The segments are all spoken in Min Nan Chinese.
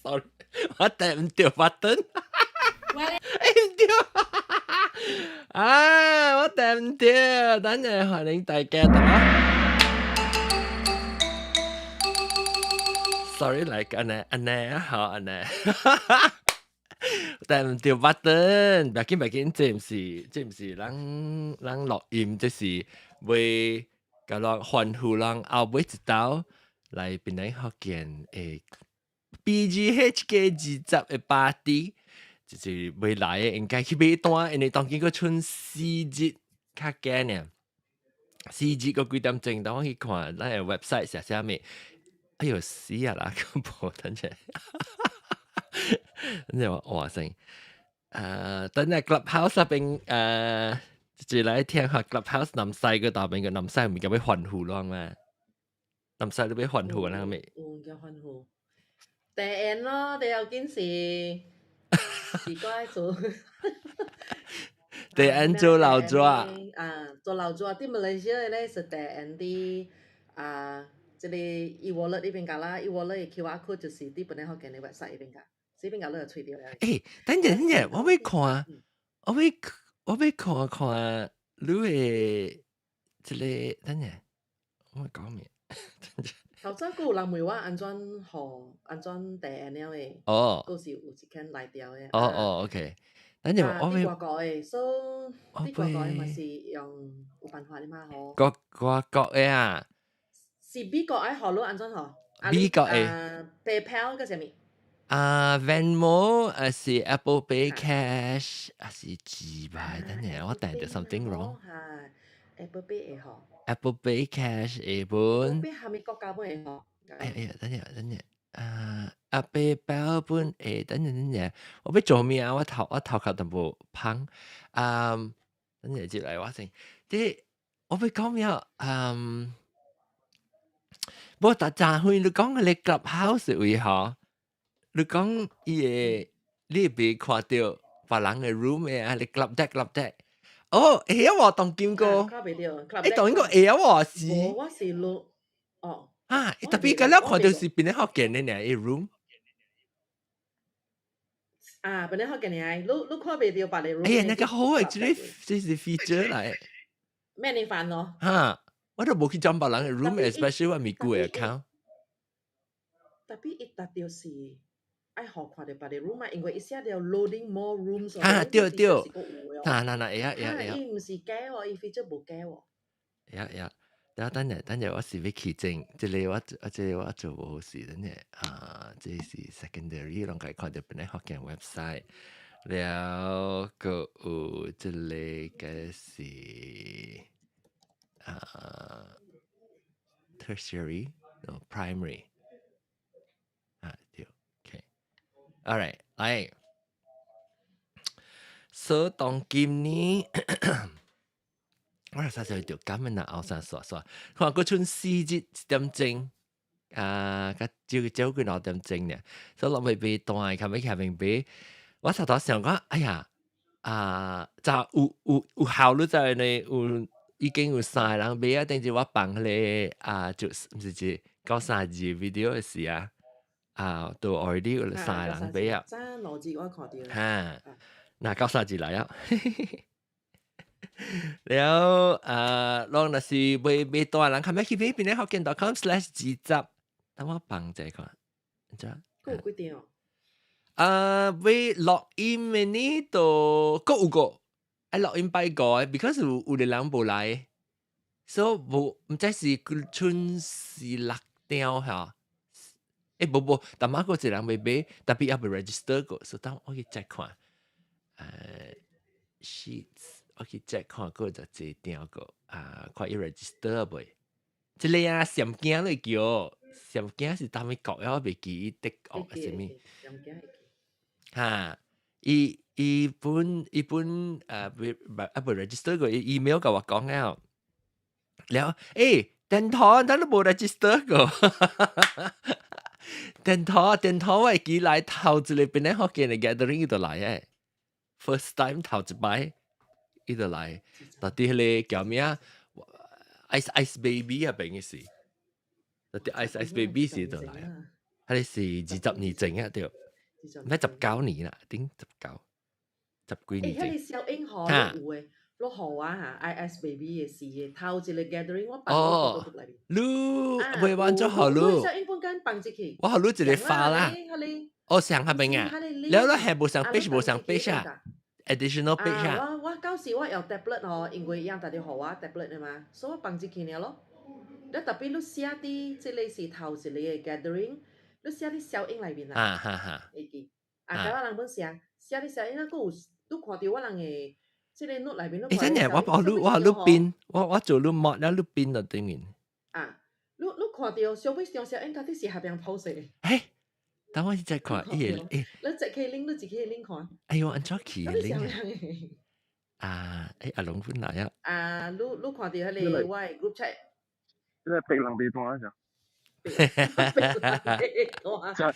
，sorry，我撳毋著 button，毋著，啊，我撳毋著，等陣歡迎大家啊。Sorry，來按呢按呢好按呢，撳毋著 button，別緊別緊，這毋是咱咱錄音，這是為共人歡呼人後尾一道來檳榔福建的 BGHK 20的 party，就是未來的應該去買單，因為當今閣賰4日較緊呢，4日閣幾點鐘，等我去看咱的 website 寫啥物。哎喲死啊啦！咁無等陣，等陣我哇聲，等陣 Clubhouse 那邊就來聽下 Clubhouse 南西個大邊個南西唔係叫歡呼咯嘛？南西你欲歡呼啊？咩？有叫歡呼，第 N 咯，第要緊是是過來做。第 N 做老紙啊，做老紙，佇馬來西亞咧是第 N 佇啊。這個 e-wallet 呢邊架啦，e-wallet 的 QR code 就是佇檳榔福建的 website 呢邊架，這邊架你就揣著了。欸，等陣等陣，我欲看，我欲看看你的這個，等陣，我講咩？頭先閣有人問我按怎予按怎訂了的，閣是有一間來調的。哦哦，OK。等陣我欲佇外國的，所以佇外國的嘛是用有辦法的嘛吼。國外國的啊？是美國愛予你按怎予？美國的。 PayPal 個啥物？啊，Venmo 還是 Apple Pay Cash 還是幾擺？等陣我訂著 something wrong。 Apple Pay 會予。 Apple Pay Cash 會本。 Pay 蝦米國家本會予？哎呀，等陣等陣，啊，PayPal 本會，等陣等陣，我欲做咩啊？我頭殼淡薄芳，啊，等陣接來我先，這我欲講咩？嗯。無逐早會你講彼个 Clubhouse 位吼，你講伊會你會袂看著別人的 room 的啊？你 club deck club deck，哦，會曉無當今個？看袂著，欸，當今個會曉無是？無，我是錄，哦。啊，特別個了看著是檳榔福建的爾，伊 room。啊，檳榔福建的，你看袂著別个 room。哎呀，那個好誒，這個這是 feature 來。免你煩咯。哈。我都無去裝別人的 room，especially 我咪舊的 account。 Tapi 伊達著是愛予看著別个 room 啊，因為伊寫著 loading more rooms。啊，對對。嗱嗱嗱，會曉會曉會曉。伊毋是假喎，伊 feature 無假喎。會曉會曉，等等陣等陣，我是欲去整，這個我這個我做無好事，等陣啊，這是 secondary，攏共看著檳榔福建 website，了閣有這個是啊 tertiary no primary 啊對，OK，all right，來，所以當今呢，我係實在著咁樣啊，後生煞煞，看閣賰4日1點鐘，啊，較少少幾2點鐘呢，所以落尾買單，較尾下面買，我頭頭想講，哎呀，啊，就有效率在呢，有已經有三個人買啊，頂次我放彼個啊，就毋是是九三字 video 的時啊，啊，都 already 有三個人買啊。早2字我看著。哈，嗱九三字來啊。了啊，攏若是買買單人，較欲去買檳榔福建 .com/20，等我放者看，知？閣有幾張？啊，買錄音的呢，都閣有個，愛錄音拜個，because 有個人無來，所以無毋知是賰是六張嚇。欸，無無，但馬閣一個人欲買，特別猶未 register 過，所以等我去 check 看。Sheets，我去 check 看閣有濟張個，啊，看伊 register 未？這個啊，閃鏡你叫，閃鏡是啥物國我袂記德國還是啥物？哈，伊本未啊未 register 過，伊 email 共我講了，了，欸，電台咱都無 register 過。電台電台我會記來頭一個檳榔福建的 gathering 伊就來誒，first time 頭一擺伊就來，到底彼個叫咩啊？Ice Ice Baby 啊，邊個是？到底 Ice Ice Baby 是就來啊？彼個是20年前啊，對，唔係19年啦，頂19十幾年欸，彼前。個小英吼，有的，你予我哈，IS baby 的時的頭一個 gathering，我放哦佇 group 內面。你袂玩做予你，小英本間放入去。我予你一個發啦。哦，上下邊啊，了你係無上 page 無上 page 啊，additional page 啊。我舊時我用 tablet 吼，因為樣逐日予我 tablet 的嘛，所以我放入去爾咯。你特別你寫佇這個是頭一個 gathering，你寫佇小英內面啦。啊哈哈。會記。啊，佮我人本寫，寫佇小英啊，閣有你看著我人的這個 note 內面，欸，真的，我予你我予你變，我做你 mod 了，你變就對面。啊，你看著小尾上小英到底是翕樣 post 的？欸，等我再看，伊會欸。你一個 link，你一個 link 看。哎喲，按怎去 link 啊？欸，阿龍本來啊。啊，你看著彼個我的 group chat。這個白人袂大隻。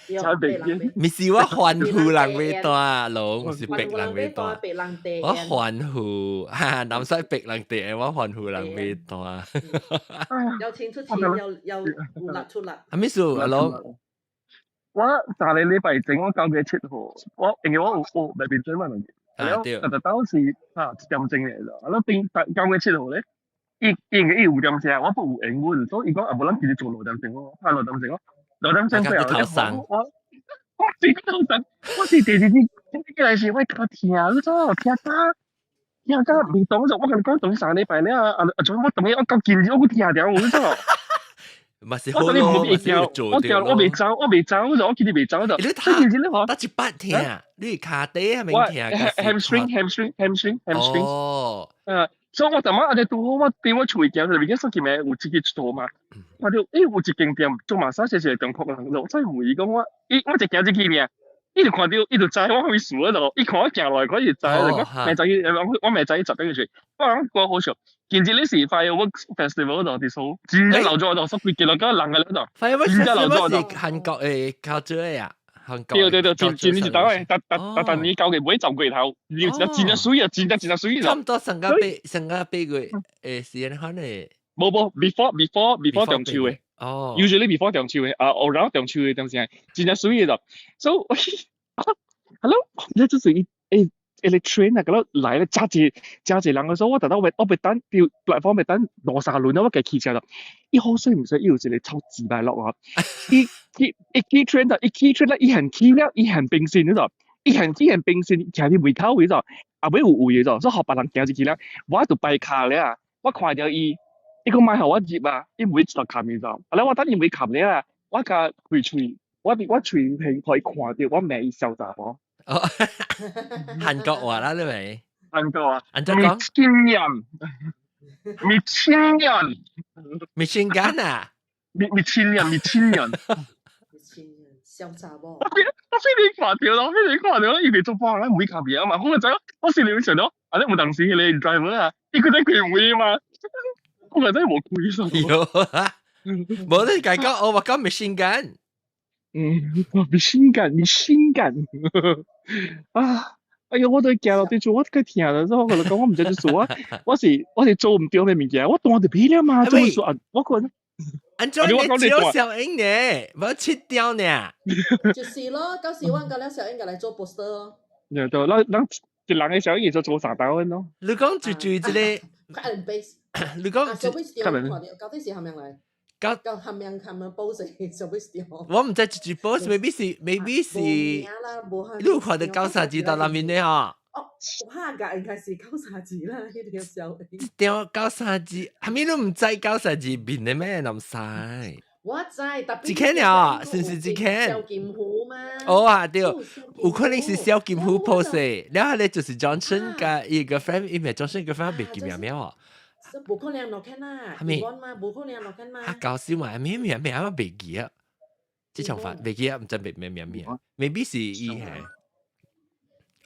就白人。毋是我歡呼人袂大，龍是白人袂大。我歡呼，哈，南西白人地，我歡呼人袂大。有錢出錢，有有力出力。係咩事，阿龍？我上個禮拜前，我9月7號，我因為我有學內邊做嘛東西，啊對，特特當時啊1點鐘嚟咯，啊，頂9月7號咧，伊因為伊有點鐘，我不有英文，所以伊講啊無咱直接做6點鐘咯，啊六點鐘咯，六點鐘過後，我是頭上，我是第二日，過來時我較疼，你知影？疼到袂當咗，我共你講等3禮拜了，啊啊！做我當我到今日我閣疼著，你知影？嘛是好咯，我驚我袂走，我袂走，我今日袂走就。你睇，得一筆疼，你跤底係咪疼？hamstring hamstring hamstring hamstring。哦。所以我逐擺按呢拄好，我佇我厝行，就物件說起來有一個佚佗嘛。我就欸有一間店做馬殺雞是中國人，我再問伊講我，伊我一行入去爾，伊就看著，伊就知我啥物事咯。伊看我行落來，佢就知，就講明仔伊，我明仔伊10點去。我講過好笑，近日你是 Fireworks Festival 度佇數，真正留咗度，所規個個人嘅度。 Fireworks Festival 是韓國的culture 的啊，韓國。對對對，真真是當個，逐逐逐逐年9月尾十月頭，真正水啊，真正真正水。差唔多上個八上個8月誒時間可能。無無，before 中秋的。哦。 Usually before 中秋的，啊，偶然中秋的當時真正水的。So， hello，你就是伊誒。一個 train 啊，嗰度來咧，揸住揸住人嘅時候，我特登我欲等條 platform 欲等兩三輪啊，我家騎車啦。伊好衰毋衰，伊有一個超自敗落啊！伊伊伊起 train 啊，伊起 train 啦，伊行起了，伊行平線嗰度，伊行起行平線，徛佇門口位度，後尾有位嗰度，所以予別人行入去了，我就擺跤了，我看著伊，伊講莫予我入啊，伊唔會一落冚伊就，後來我等伊唔會冚了啊，我共開喙，我我喙平予伊看著，我罵伊痟查某。哦，韓國話啦，你咪？韓國話。按怎講？ 미친년，미친년， 미친년啊？ 미친년，미친년。 미친년，痟查某。我先你看著咯，先你看著，伊袂做波啦，唔會卡邊啊嘛。我就我心裡想到，啊，你有當時彼個 driver 啊，伊閣在開門嘛，我咪真係無開心。有啊，無你家講，我講 machine gun。嗯，machine gun，machine gun 啊！哎呀，我都驚落對做，我閣聽了之後，我就講我毋知做我，我是做毋對的物件，我當就變了嘛，做做啊，我講。按怎你只有小英呢？無切掉呢？就是咯，到時我甲了小英來做 poster 咯。對對，咱咱一人的小英就做三刀咯。你講住住這個 cut and paste。你講小尾是看到，到底是蝦米來？到到蝦米蝦米 post 小尾是我毋知住住 post，maybe 是 maybe 是。你有看到九三字到那面的吼？哦，我嚇應該是九三字啦，彼條小英。一條九三字，蝦米你毋知九三字面的咩？毋知。我知，特別一間了，是毋是一間？蕭金虎嘛。哦啊對，有可能是蕭金虎 post 的，了後咧就是 Johnson 佮伊個 friend，伊咪 Johnson 個 friend 袂記名名哦。無可能落看啦，係咪？嘛，無可能落看嘛。啊搞笑嘛，咩名名我袂記啊，這場法袂記啊，毋知咩名名，maybe 是伊係。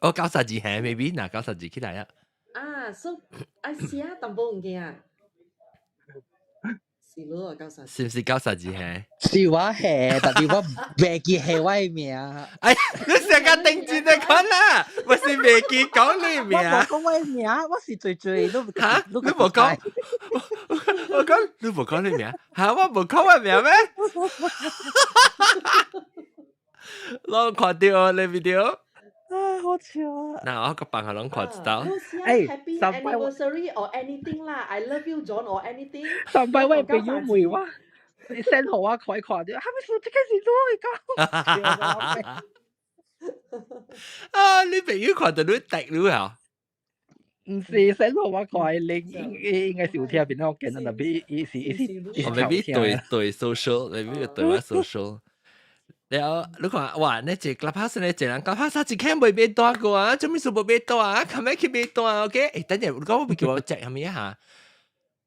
哦，九三字係，maybe 嗱九三字起來啊。啊，所以愛寫淡薄物件。是咯，九三。是毋是九三字係？是我係，但是我袂記係我的名。哎，你成個定住在講啦，我是袂記講你名。我無講我的名，我是最最都嚇，你無講，我講你無講你名，嚇我無講我名咩？攏看著你 video。啊，好笑啊！嗱，我個朋友攏看得到。欸 Happy 上擺我 anniversary or anything 啦，I love you John or anything。上擺我朋友問我，你 send 予我看看著，係咪是這個是做講？啊！你朋友看到你滴你啊？毋是 send 予我看，你應該是有聽邊個見啊？特別伊是哦，maybe 對對 social，maybe 對我 social。了，你看哇，你這 Clubhouse 呢，這人 Clubhouse 一間未買單過啊，做咩事無買單啊？琴日去買單，OK？欸，等陣，你講我欲叫我食係咪啊？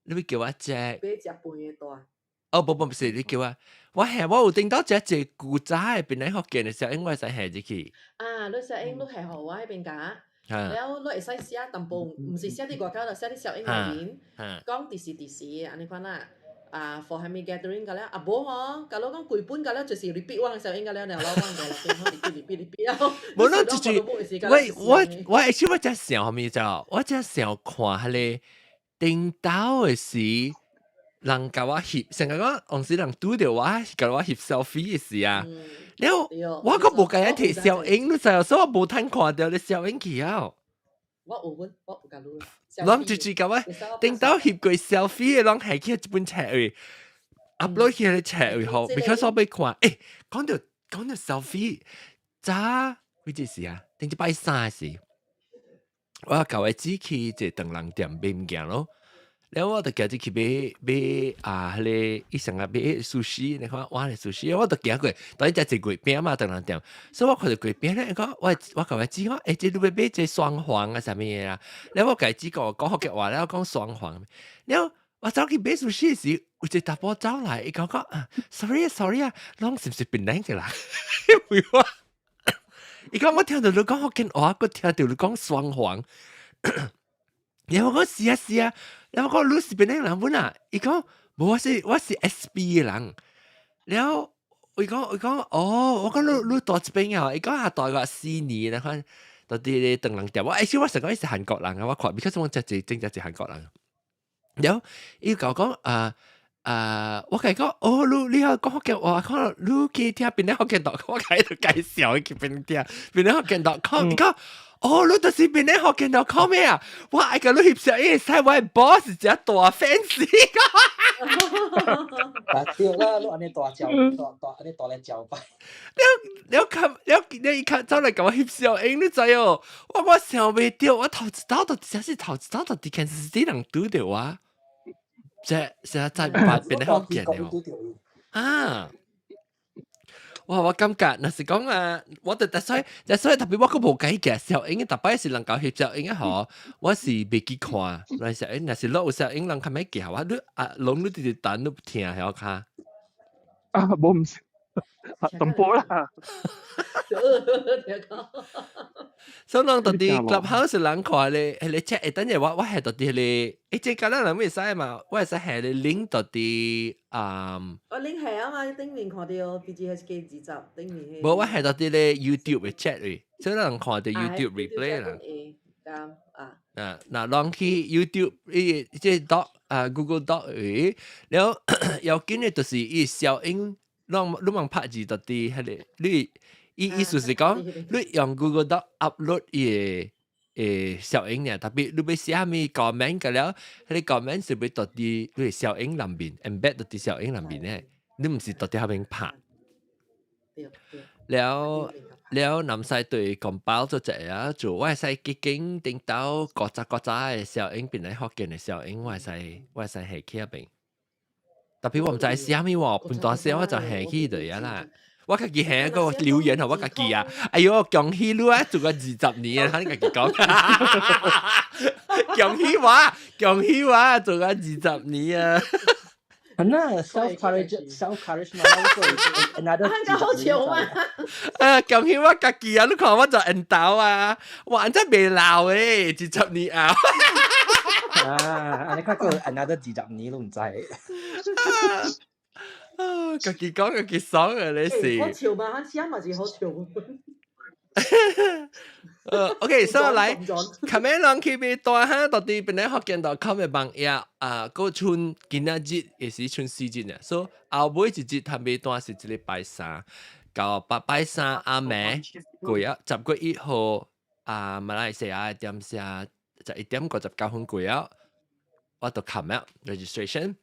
你欲叫我食？買食飯的單。哦，不不不是，你叫我，我係我有頂到食一個古早的檳榔福建的時候，應該使下入去。啊，你小英你下予我彼邊共，了你會使寫淡薄，毋是寫佇外口，就寫佇小英內面，講佇時佇時按呢款啦。啊，for 蝦米 gathering 個了，啊無吼，假如講規本個了就是 repeat 我的小英個了，然後我講落邊 repeat repeat 了。無咱就是我我我其實我才想蝦米就，我才想看彼個頂頭的時，人共我翕，成個講當時人拄著我，共我翕 selfie 的時啊，了我閣無共伊提小英，你知影，所以我無通看著你小英去啊。我有阮，我有共你。攏就是共我頂頭翕過 selfie 的，攏係去一本冊位，upload 去個冊位吼，because 我欲看，欸，講著 selfie，早幾時時啊？頂一擺三時，我舊日只去一個唐人店買物件咯。了我就行入去買買啊，彼個伊上個買壽司，你看我的壽司，我就行過，當伊食一月餅嘛，唐人店，所以我看著月餅咧，講我共伊指講，欸，這你欲買這雙黃啊啥物的啊？了我共伊指講講福建話，了講雙黃，了我走去買壽司時，有一個查埔走來，伊講講啊，sorry 啊 sorry 啊，攏是毋是檳榔的人？因為我，伊講我聽著你講福建話，閣聽著你講雙黃。然後我講是啊是啊，然後我講你是檳榔人本啊？伊講無，我是 SP 的人。然後伊講哦，我講你住這邊啊？伊講啊住我4年啦，看到佇唐人店。我欸，我想講伊是韓國人啊，我看，because 我真濟真正是韓國人。然後伊共我講啊啊，我共伊講哦，你曉講福建話，可能你去聽檳榔福建 .com，我共伊介紹伊去檳聽檳榔福建 .com，伊講。哦，你就是檳榔福建 .com 咩啊？我愛共你翕相，伊會使我的 boss 是一大 fans。啊對啦，你按呢大招大大按呢大來招牌。你你看，你你伊看走來共我翕相，欸，你知哦？我想袂著，我頭一道就真是頭一道就佇 Kansas City 人拄著我，這這在檳榔福建的哦。啊！哇！我感覺若是講啊，我就所以，所以特別我閣無計嘅，小英逐擺是人共翕小英吼，我是袂記看，若小英若是落有小英人較欲記我你啊，攏你直直等你聽曉較。啊，無毋是，淡薄啦。聽講。所以人到佇 Clubhouse 人看咧，彼個 chat 會等下我下到佇彼個，欸，這敢若人會使嘛？我會使下個 link 到佇啊。我 link 下啊嘛，頂面看著 BGHK 20頂面。無，我下到佇咧 YouTube 的 chat 位，所以人看著 YouTube replay 啦。啱啊。啊，若人去 YouTube 伊這 doc 啊 Google Doc 位，了要緊的就是伊小英，攏你茫拍字到佇彼個，你伊意思是講，你用 Google Doc upload 伊的小英爾，特別你欲寫啥物 comment 個了，彼個 comment 是欲到佇你的小英內面，embed 到佇小英內面的，你毋是到佇遐邊拍。了了，南西對 compile 做一個啊，做我會使結經頂到各隻各隻的小英變來福建的小英，我會使下去遐邊。特別我毋知寫啥物喎，半大聲我就下去就啊啦。我家己下個留言予我家己啊，哎喲，恭喜你啊，做個20年啊，你家己講。恭喜我，恭喜我，做個二十年啊！那 self courage self courage 嘛，another 好笑嘛！啊，恭喜我家己啊！你看我就緣投啊，我按怎袂老誒，二十年後。啊，你看個 another 20年都毋知。啊，家己講家己爽啊！你是。好笑嘛？寫嘛是好笑。OK，所以來，琴日人去買單哈，到佇檳榔福建 .com 的網頁啊，閣賰今仔日也是賰四日啊，所以後尾一日通買單是這禮拜三。到八拜三暗暝過啊，10月1號啊，馬來西亞點寫11點59分過啊，我就冚了 registration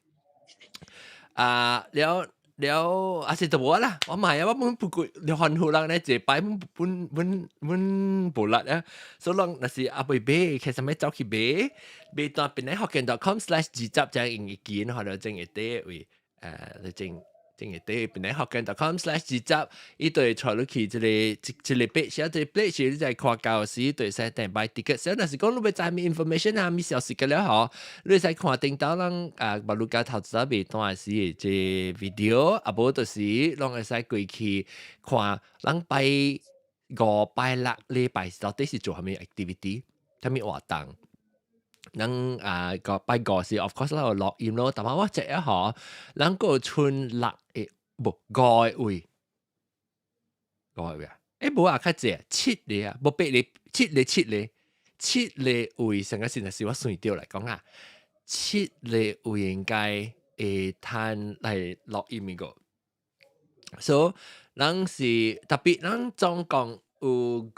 啊，了了啊是就無啦，我買啊，我本不過你歡呼人咧，這擺本本本本無力啊，所以人若是阿未買，其實欲走去買，買單邊咧福建.com/20就用會記，或者整會底位，你整。正會底邊咧福建.com/20，伊就會帶你去這個這這個 page，這個 page 你在看到時，就會使訂買 ticket。所以若是講你欲知啥物 information 啊，物消息個了吼，你會使看頂頭咱啊，馬路家頭早買單時的這 video，啊無就是攏會使過去看，咱拜五、拜六禮拜到底是做啥物 activity，啥物活動。咱啊個拜五是 of course 咱有錄音咯，但係我知啊吼，咱個賰六個無五個位，五個位啊？無啊，較濟七個啊，無八個，七個七個，七個位，上個是是我算著來講啊，七個位應該會趁來錄音個，所以咱是特別，咱總共有五，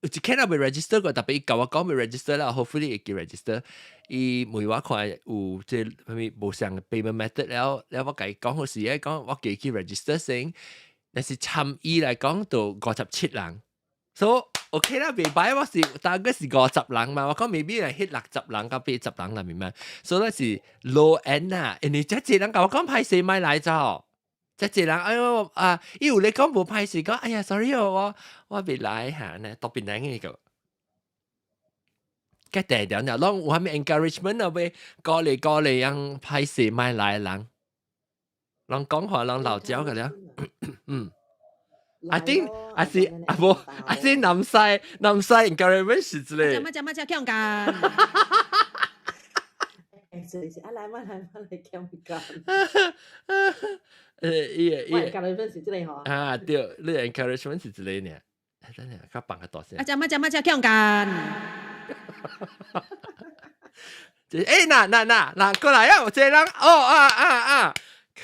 有一間未 register 過，特別伊共我講未 register 啦，hopefully 會記 register。伊問我看有這啥物無相 payment method 了，了我共伊講好時咧，講我記去 register 先，若是參與來講就57人，所以 OK 啦，袂歹，我是大概是50人嘛，我講 maybe 係彼60人到80人啦，明嘛？所以是 low end 啊，因為這濟人共我講歹勢莫來走。這濟人哎喲啊！伊有咧講無歹勢，講哎呀，sorry 哦，我未來嚇呢，特別難嘅個。個定點了，攏有啥物 encouragement 啊？欲鼓勵鼓勵人歹勢莫來人，人講話人老鳥個了，嗯。I think 還是啊無，還是南西南西 encouragement 是這個。乜只乜只強幹？是啊，來嘛來嘛來強幹。伊個伊個 encouragement 是這個吼。啊對，你 encouragement 是這個呢？等下，較放較大聲。啊，只乜只乜只強幹？欸，嗱嗱嗱嗱，過來啊！這人哦啊啊啊！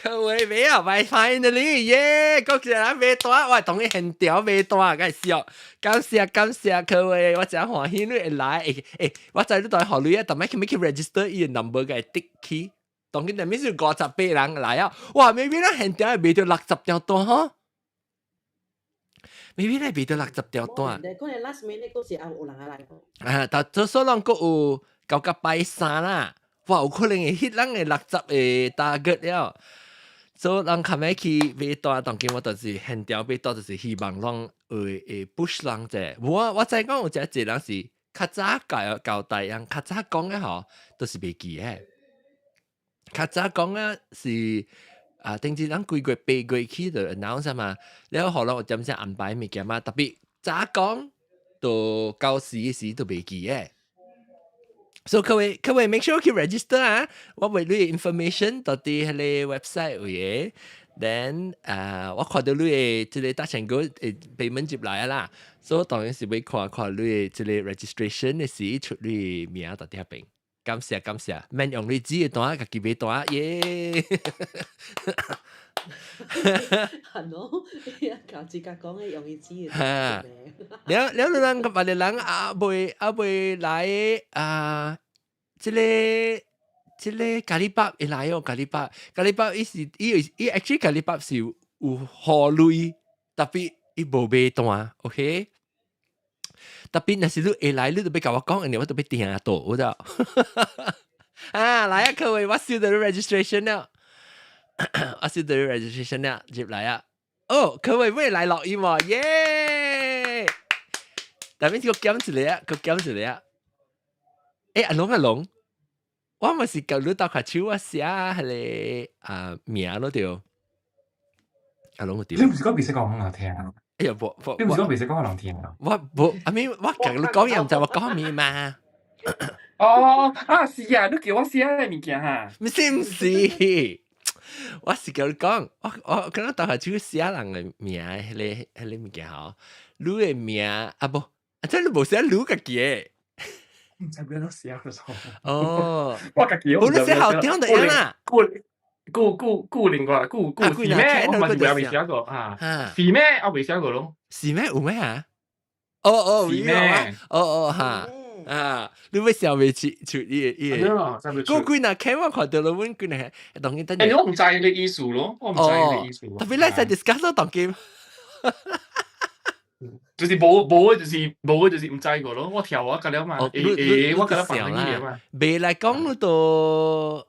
各位沒有，買 finally 耶！閣一個人買單，我同你現場買單，該笑。感謝感謝各位，我真歡喜你會來。欸欸，我知你當予鐳啊，但係去 register 伊個 number 該滴去。當今內面是58人來啊！哇，maybe 咱現場會賣著60張單吼。maybe 咧賣著60張單。可能 last minute 嗰時也有人來。啊，但做所人閣有到甲拜三啦，哇，有可能會彼人的60個 target 了。所以人較尾去買單，當今我就是現場買單，就是希望攏會 push 人者。我知講有一個人是較早交交代人，較早講的吼，都是袂記的。較早講的是啊，頂次咱幾月8月起就 announce 嘛，了後來有點仔安排物件嘛，特別早講到到時時都袂記的。所以各位各位 make sure 去 register 啊！我會你 information 到佇彼個 website 位的，then 啊，我看到你的這個大成果會 payment 入來啊啦，所以當然是欲看看你的這個 registration 的時出你的名到佇遐邊。感謝感謝，免用你紙的單，家己買單耶！係咯，你自家講的用伊紙的。哈，了了，你人別個人啊未啊未來啊，這個咖喱包會來哦，咖喱包咖喱包伊是伊伊 actually 咖喱包是有予鐳，特別伊無買單，OK？特別若是你會來，你就欲共我講，因為我就欲訂桌，有無？啊，來啊，各位，我收到 registration 了，我收到 registration 了，入來啊！哦，各位欲來錄音喎，耶！但邊個減一個啊，閣減一個啊！欸，阿龍阿龍，我嘛是共你鬥下手，我寫彼個啊名咯對。阿龍個對。你毋是講袂使講人聽？哎呀，無無，你毋是講袂使講人聽？我無，I mean 我共你講又毋知我講咩嘛。哦，啊是啊，你叫我寫個物件哈？毋是毋是，我是共你講，我敢若鬥下手寫人的名，彼個物件吼，你的名啊無，啊這你無寫你家己的。毋知欲按怎寫個哦，我家己無你寫校長就會啦。我顧顧顧另外顧顧是咩？我嘛是未寫過啊，是咩？我未寫過咯。是咩？有咩啊？哦哦，是咩？哦哦哈啊！你欲想袂出出伊個伊個？嗰幾若看我看到了，阮幾若當然等。欸，我毋知你意思咯，我毋知你意思。特別咱使 discuss 咯，當今。就是無無的，就是無的，就是毋知過咯。我跳我甲了嘛，會會我甲了放緊去嘛。未來講你都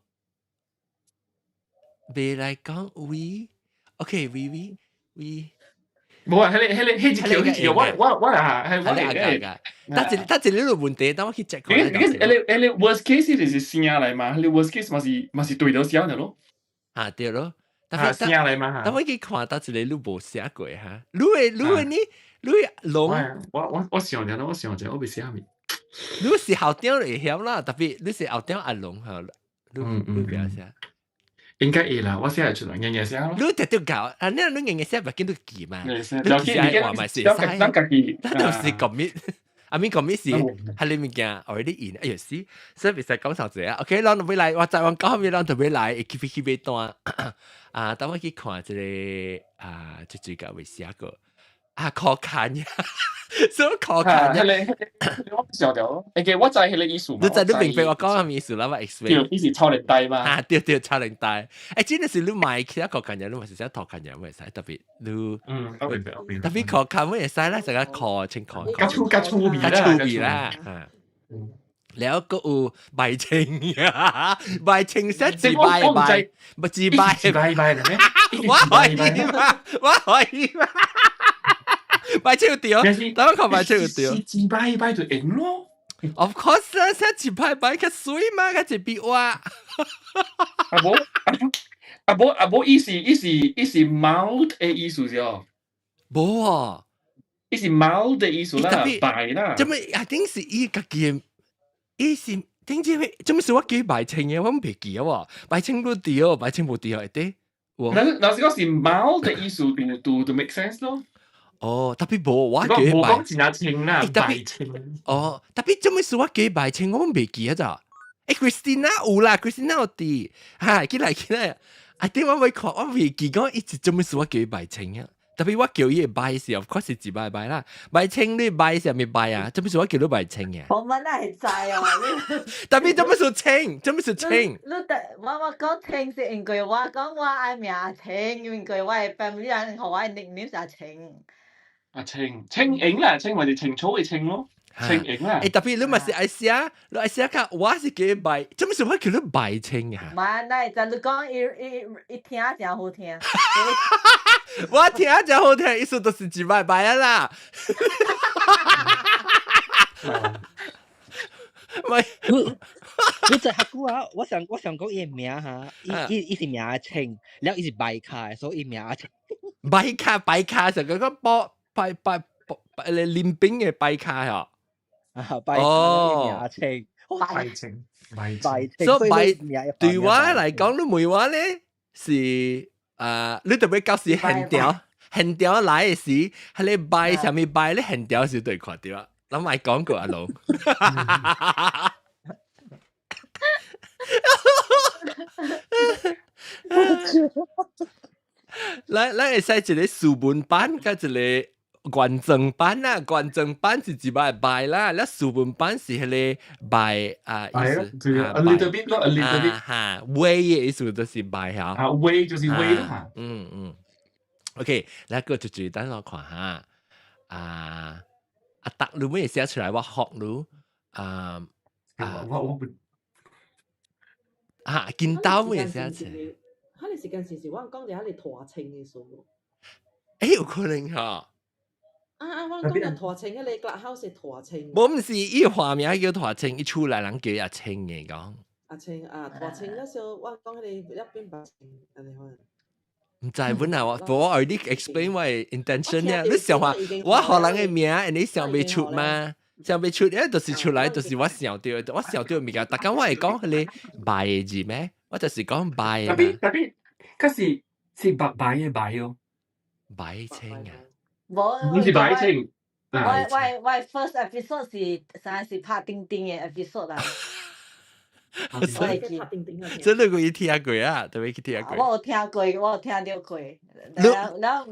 未來講 we，OK we we we。無啊，彼個彼個彼一條彼一條，我我我啊，係我係個。但係但係你個問題，等我去 check 看。你你你 worst case 就是聲來嘛，你 worst case 嘛是嘛是對到聲的咯。啊對咯。啊聲來嘛。但我去看到一個你無寫過哈，你的你的呢？你龍？我我我想者咯，我想者，我未寫物。你是校長會曉啦，特別你是校長阿龍哈，你你不要寫。應該會啦，我寫會出來，硬硬寫咯。你直接搞，啊你你硬硬寫，別見到記嘛。你記話咪是使，咱家己，咱就是 commit。阿咪 commit 是係你物件 already in，哎呀是，所以袂使講啥子啊。OK，咱欲來，我再往講後面，咱特別來會去去買單。啊，等我去看這個啊，這最近未寫過。啊，可看呀，什麼可看呀？我想到，欸，我知彼個意思嘛。你知你明白我講啥意思啦？我 explain。對，伊是超年代嘛。啊，對對，超年代。欸，真的是你買其他可看呀，你嘛是寫塗看呀，會使特別你。嗯，我明白，我明白。特別可看，會使啦，成個可清可。較粗較粗味啦，較粗味啦。了閣有拜清呀，拜清寫自拜拜，不自拜自拜拜咩？我可以嘛，我可以嘛。拜清對，等我看拜清對。自拜拜就贏咯。 Of course 啦，寫自拜拜較水嘛，較一筆畫。啊無啊無啊無，伊是伊是伊是 mild 的意思是哦。無哦，伊是 mild 的意思啦，拜啦。做咩？一定是伊家己。伊是頂知咩？做咩事我記拜清嘅，我袂記啊喎。拜清都對，拜清無對會對。嗱嗱是講是 mild 的意思，就就就 make sense 咯。哦，特別無我記無講真清啦，拜清。哦，特別做咩事我記拜清，我袂記啊咋？欸，Christina 有啦，Christina 有佇，哈，起來起來。啊，點我會看，我袂記講一直做咩事我記拜清啊。特別我叫伊拜時，of course 是自拜拜啦。拜清你拜時咪拜啊？做咩事我叫你拜清嘅？我們哪會知哦？特別做咩事清？做咩事清？你得我我講清是因為我講我愛名清，因為我的 family 人予我的 nickname 是阿清。阿清清影啦，清咪就清楚嘅清咯，清影啦。欸，特別你嘛是愛寫，你愛寫較我是叫拜，做咩事我叫你拜清啊？唔係，就你講伊伊伊聽誠好聽。我聽真好聽，意思就是一拜拜啊啦。唔係，你在客久啊？我想我想講伊名哈，伊伊伊是名清，了伊是白卡，所以伊名清。白卡白卡就嗰個波拜拜拜你練兵嘅白卡嗬。啊，白卡伊名清，白清，白清。所以白對我嚟講，你問我咧是。啊！你特別到時現條現條來的時，係你拜啥物拜，你現條時對看到啊！咱咪講過阿龍。咱咱會使一個書本版，佮一個原裝版啦。原裝版是一擺拜啦，了書本版是彼個拜啊，意思啊，a little bit 咯，a little bit 哈，微的意思就是拜哈。啊，微就是微啦。嗯嗯。OK，來個就就等我看下。啊，阿達你會寫出來，我學你啊啊，我我不啊，金刀會寫出來。彼個時間是是我講著彼個拖清的數。欸，有可能哈。啊啊！我講著拖清，彼個 Clubhouse 是拖清。無毋是伊化名叫拖清，伊厝內人叫阿清的講。阿清啊，拖清嗰時候我講彼個一邊白清，按呢款。毋知本來我我 already explain 我的 intention 呢，你想話我予人的名，你想袂出嗎？想袂出，欸，就是出來，就是我想著，我想著物件，逐工我會講彼個拜的字咩？我就是講拜的。特別特別，可是是白白的白哦。白清啊！無，唔是白清。我我我 first episode 是啥是拍釘釘的 episode 啦。我會記。這你個有聽過啊？特別去聽過。我有聽過，我有聽著過。了了了，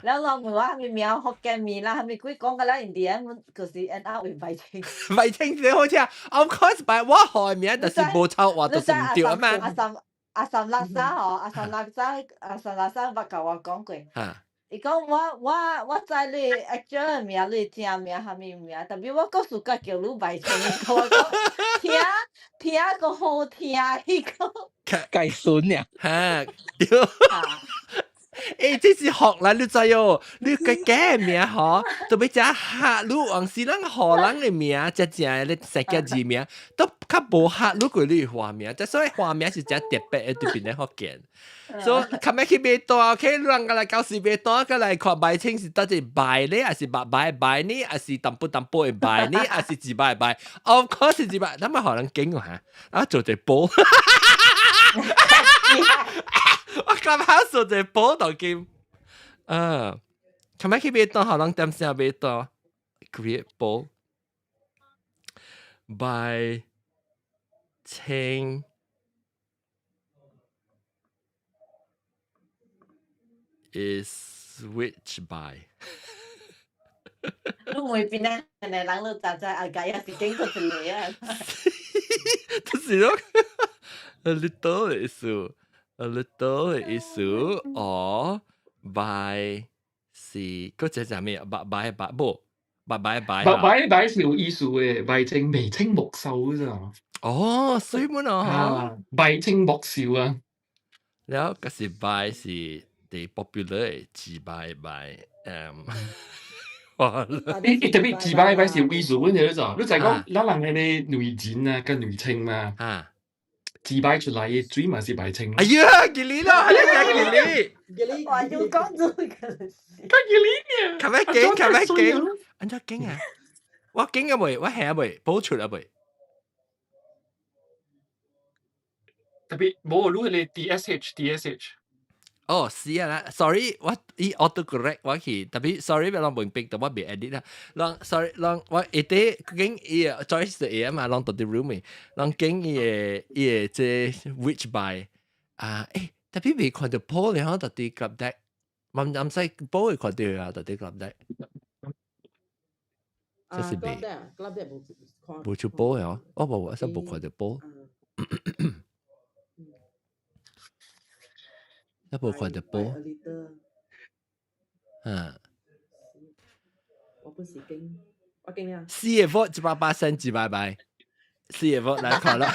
人問我啥物名福建面啦，啥物鬼講甲了印第安，就是 end up with 白青。白青真好聽，of course 白我號的名，但是無抄話就是毋對啊嘛。阿三阿三垃圾吼，阿三垃圾，阿三垃圾捌共我講過。伊講我知你 actual 名，你正名啥物名，但是我閣自家叫你白青，我講聽聽閣好聽，伊講。計順呀。嚇，對。欸，這是學啦，你知哦？你個假名吼，特別只客你往時咱荷人的名，只正咧世界字名，都較無客你過你華名，即所以華名是真特別的，對邊咧福建。所以琴日去買單，OK，人家來舊時買單，過來看白青是到底白咧，還是白白白呢？還是淡薄淡薄的白呢？還是一擺白？Of course 是一擺，咱咪予人驚嚇，啊做一波。我剛好做一波到金，啊，琴日去買單，予人點聲買單，create 波，白青 is which 白？你問邊個人你知知阿家也是經過一個啊？就是咯，a little 的意思，a little 的意思，哦，白是，嗰隻係咩？白白白無，白白白。白白白是有意思的，眉清眉清目秀咋。哦，水滿啊！眉清目秀啊。了，嗰是白是 the popular 的自白白，哇！伊特別自白白是有意思，阮個咋？你知講，咱人彼個女人啊，佮女清嘛，自白出來的水嘛是白清。哎呀，吉利啦，係啊，吉利。哇！要講做個。較吉利呢？較咩勁？較咩勁？按怎勁啊？我勁啊未？我下未？補出啊未？特別無你彼個 DSH DSH。哦，是啊啦，sorry，我伊 auto correct 我去，特別 sorry，俾人明白，但我未 edit 啦。人 sorry，人我一啲經伊 Joyce 的啊嘛，人到啲 room 嘅，人經伊個伊個這 which by 啊，欸，特別未看著 poll 咧，嗬，到底 club deck，毋使 poll 會看著啊，到底 club deck。這是未。無出 poll 哦，我無，我實無看著 poll。一無看著波，嗯，我本是經，我經啊。四個 vote 100%一百拜，四個 vote 來看啦。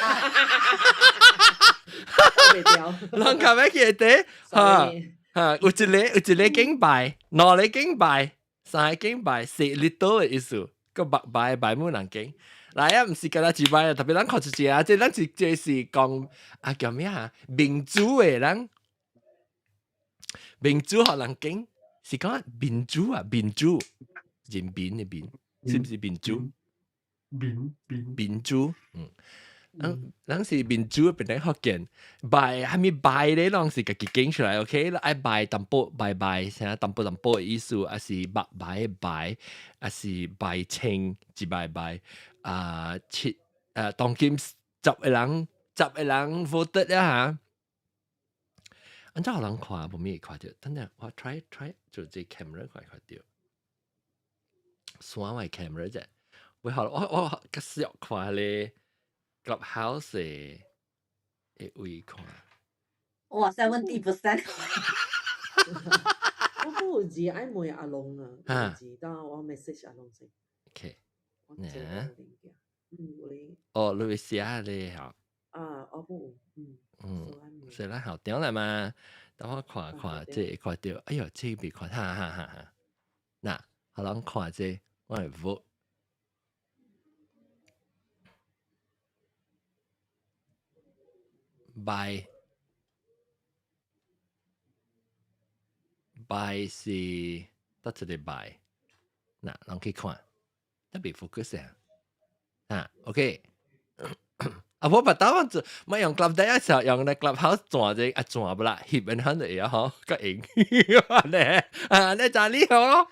人看咩記得？嚇嚇，有一個有一個敬拜，兩個敬拜，三個敬拜，四 little 的意思，個白拜拜冇人敬。來啊，毋是干焦一擺啊，特別咱看出一啊，這咱是這是講啊叫咩啊？民主的人。民主予人敬，是講民主啊，民主，人民的民，是毋是民主？民民民主，嗯，咱咱是民主變成福建，拜啥物拜咧，攏是家己敬出來，OK？愛拜淡薄拜拜，啥淡薄淡薄的意思，還是白白的白，還是拜清一拜拜啊？七啊，當今10個人，10個人 vote 了嚇。按怎予人看，無咪會看著。等陣我 try try 做這 camera 看看著，閂我 camera 啫。我好我我較少看咧 Clubhouse 的的位看。哇，70%。我有字愛問阿龍啊，字，等我 message 阿龍先。 OK。我做個物件，嗯，有咧。哦，你會寫咧吼？啊，我有，嗯。嗯，所以咱後點來嘛？等我看看這看著，哎喲，這未看，哈哈哈哈。嗱，予人看這，我會 vote。拜拜是佗一個拜，嗱，人去看，特別 focus 啊，啊，OK。啊，我捌當做，咪用 club 第一時候用咧 clubhouse 轉者啊轉不啦，翕人肯就會嗬，較用，咧啊，你就你好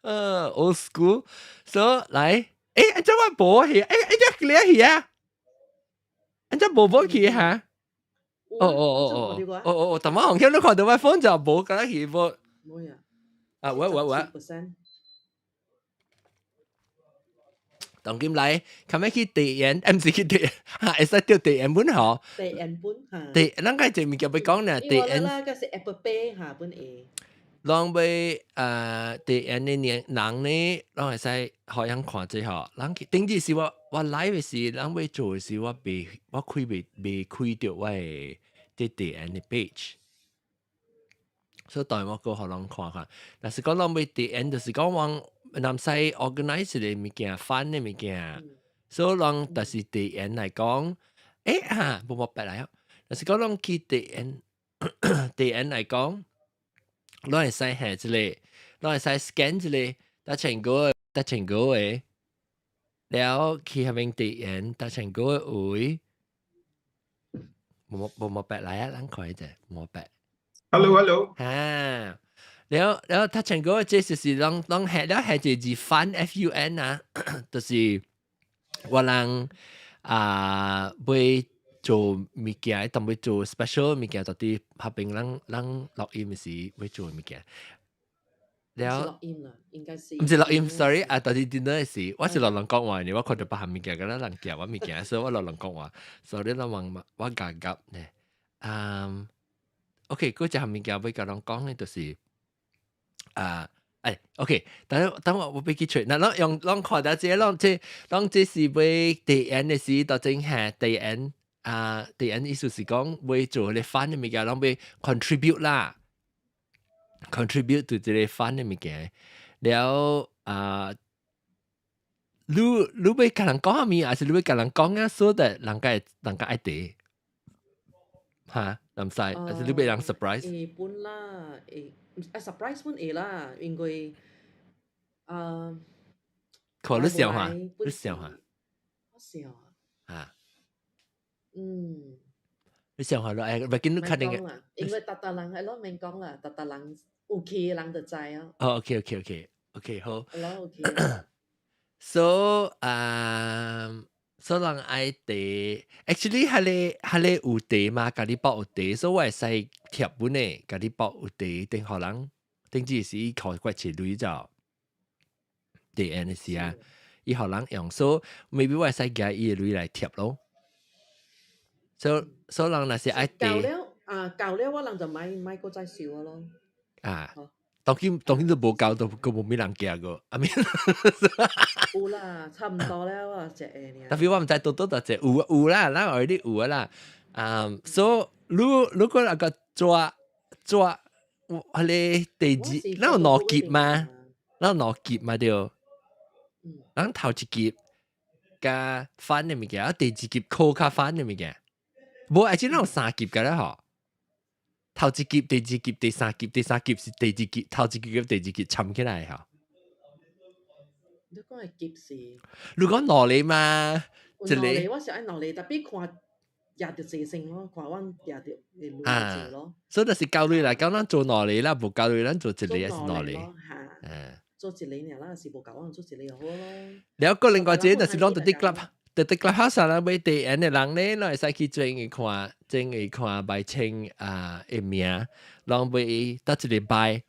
，old school，so 來，欸，這我無去，欸，欸，這你去啊？按這無無去哈？哦哦哦哦哦哦哦，但我紅險你看到我 phone 就無，敢若去無。冇啊。啊，喂喂喂。當今來，後尾去地緣，毋是去地，哈，會使叫地緣本吼。地緣本嚇。地，咱個這物件欲講呢，地緣。啦，個是 Apple Pay 嚇本會。攏欲地緣的年人呢，攏會使互人看這吼。人頂日是我來的時，人欲做的時，我未我開未未開著我的這地緣的 page。所以當然我閣予人看看。若是講攏欲地緣，就是講往。南西 organize 的物件，fund 的物件，所以人就是地緣來講，啊，無無白來啊。若是講攏去地緣，地緣來講，攏會使下一個，攏會使 scan 一個，搭成個搭成個的，了去彼邊地緣搭成個的位，無無無白來啊，咱看者無白。 Hello，hello。啊。了了，他成個這就是攏攏下了下一個字 fun F U N 啊，就是我人啊欲做物件，當欲做 special 物件，到底彼邊咱咱錄音時欲做物件。了錄音啦，應該是。毋是錄音，sorry 啊，到底點樣是？我是落人講話呢，我看到別項物件，敢若人夾我物件，所以我落人講話，所以咱問我夾夾呢。嗯，OK，嗰隻項物件欲共人講呢，就是。啊，OK，等等我我欲去揣，那攏用攏看到這個，攏這攏這是欲地緣的時，到正下地緣啊，地緣意思是講欲做個 fund 的物件，攏欲 contribute 啦，contribute to 這個 fund 的物件，了啊，你欲共人講啥物，還是你欲共人講啊？so that 人家愛提，哈，毋使，還是你欲人 surprise？會本啦，會。啊 surprise 本會啦，因為啊，看你想下，你想下，我想啊，啊，你想下咯，欲緊你確定嘅。因為逐逐人係咯，免講啦，逐逐人有去的人就知啊。哦，OK，OK，OK，OK，好。係咯，OK。 So，啊，所以人愛提，actually 彼個有提嘛，咖喱包有提，所以我會使貼本的咖喱包有提，頂予人，頂只是伊靠怪錢鐳就，第 N 的時啊，伊予人用，所以 maybe 我會使寄伊的鐳來貼咯。所以人若是愛提，夠了啊，夠了，我人就買買閣再燒咯。啊。當今當今都無夠，都閣無咩人寄過，啊咪。有啦，差唔多了啊，一個爾。特別我毋知多多多濟，有有啦，咱 already 有啊啦。啊，所以如果那個抓抓，彼個第二，咱有兩級嘛？咱有兩級嘛對？咱頭一級加 fund 的物件，啊第二級考較 fund 的物件，無，而且咱有三級個啦吼。頭一級、第二級、第三級，第三級是第二級，頭一級佮第二級摻起來吼。你講的級是？你講兩個嘛？一個我是愛兩個，特別看贏著濟先咯，看阮贏著會鐳濟咯。所以就是夠鐳來講，咱做兩個啦，無夠鐳咱做一個還是兩個？嚇，做一個爾，咱是無夠，阮做一個就好咯。了，個另外一個就是攏佇佇 club，佇佇 clubhouse 啦，欲地緣的人咧，攏會使去轉去看，轉去看白清啊的名，攏欲佗一個拜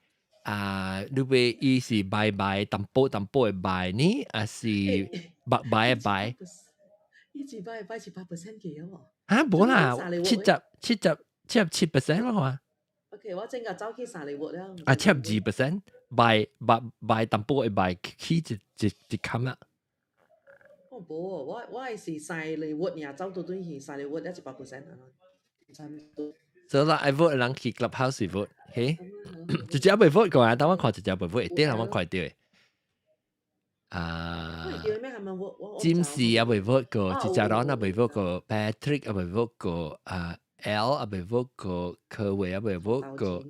啊，你欲伊是拜拜淡薄淡薄的拜呢，還是白白的拜？伊一擺拜100% 去啊無？哈，無啦，77% 咯嘛。 OK，我正個走去三里活了。啊，72% 拜拜拜淡薄的拜起一一一坎啊。我無，我我是三里活爾走到對去三里活一100% 啊。所以啦，愛 vote 人去 clubhouse vote，嘿，直接未 vote 過啊，等我看直接未 vote，會點我看到的。啊，占士也未 vote 過，一隻人也未 vote 過，Patrick 也未 vote 過，啊 L 也未 vote 過，柯偉也未 vote 過，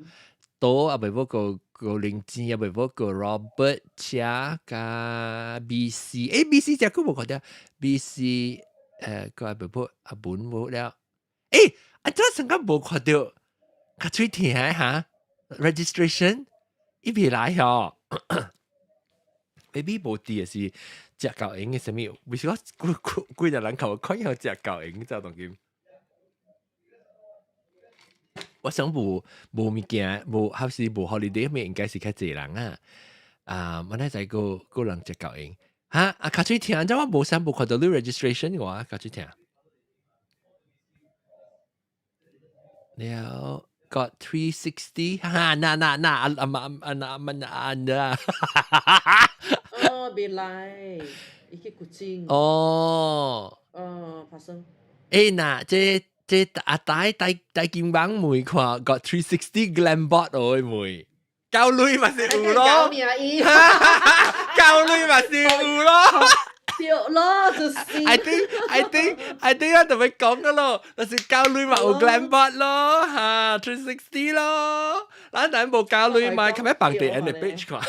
多也未 vote 過，高靈芝也未 vote 過，Robert chia 加 BC，BC 隻佢無看到，BC 佢也未 vote，阿本 vote 了，啊，這成個無看到，較喙疼哈，registration 伊未來嗬。maybe 無佇的是食夠閒的啥物？為什麼幾幾幾個人靠看有食夠閒就當今？我想無無物件，無還是無 holiday 咩，應該是較濟人啊。啊，我那在個個人接夠應。哈，啊，較水聽，這我無啥無看到你 registration 我，較水聽。了，got 360，哈哈，那那那啊啊啊啊啊啊！哦，別來，伊去古晉。哦。哦，發生。欸，那這這阿大大大金網妹看 got 360 Glambot 哦，妹。交女嘛是有咯，交女嘛是有咯。對咯，就是。 I think 我同你講噶咯，就是交女嘛有 Glambot 咯，嚇 360 咯，咱但無交女嘛，琴日放地 N 的 page 看。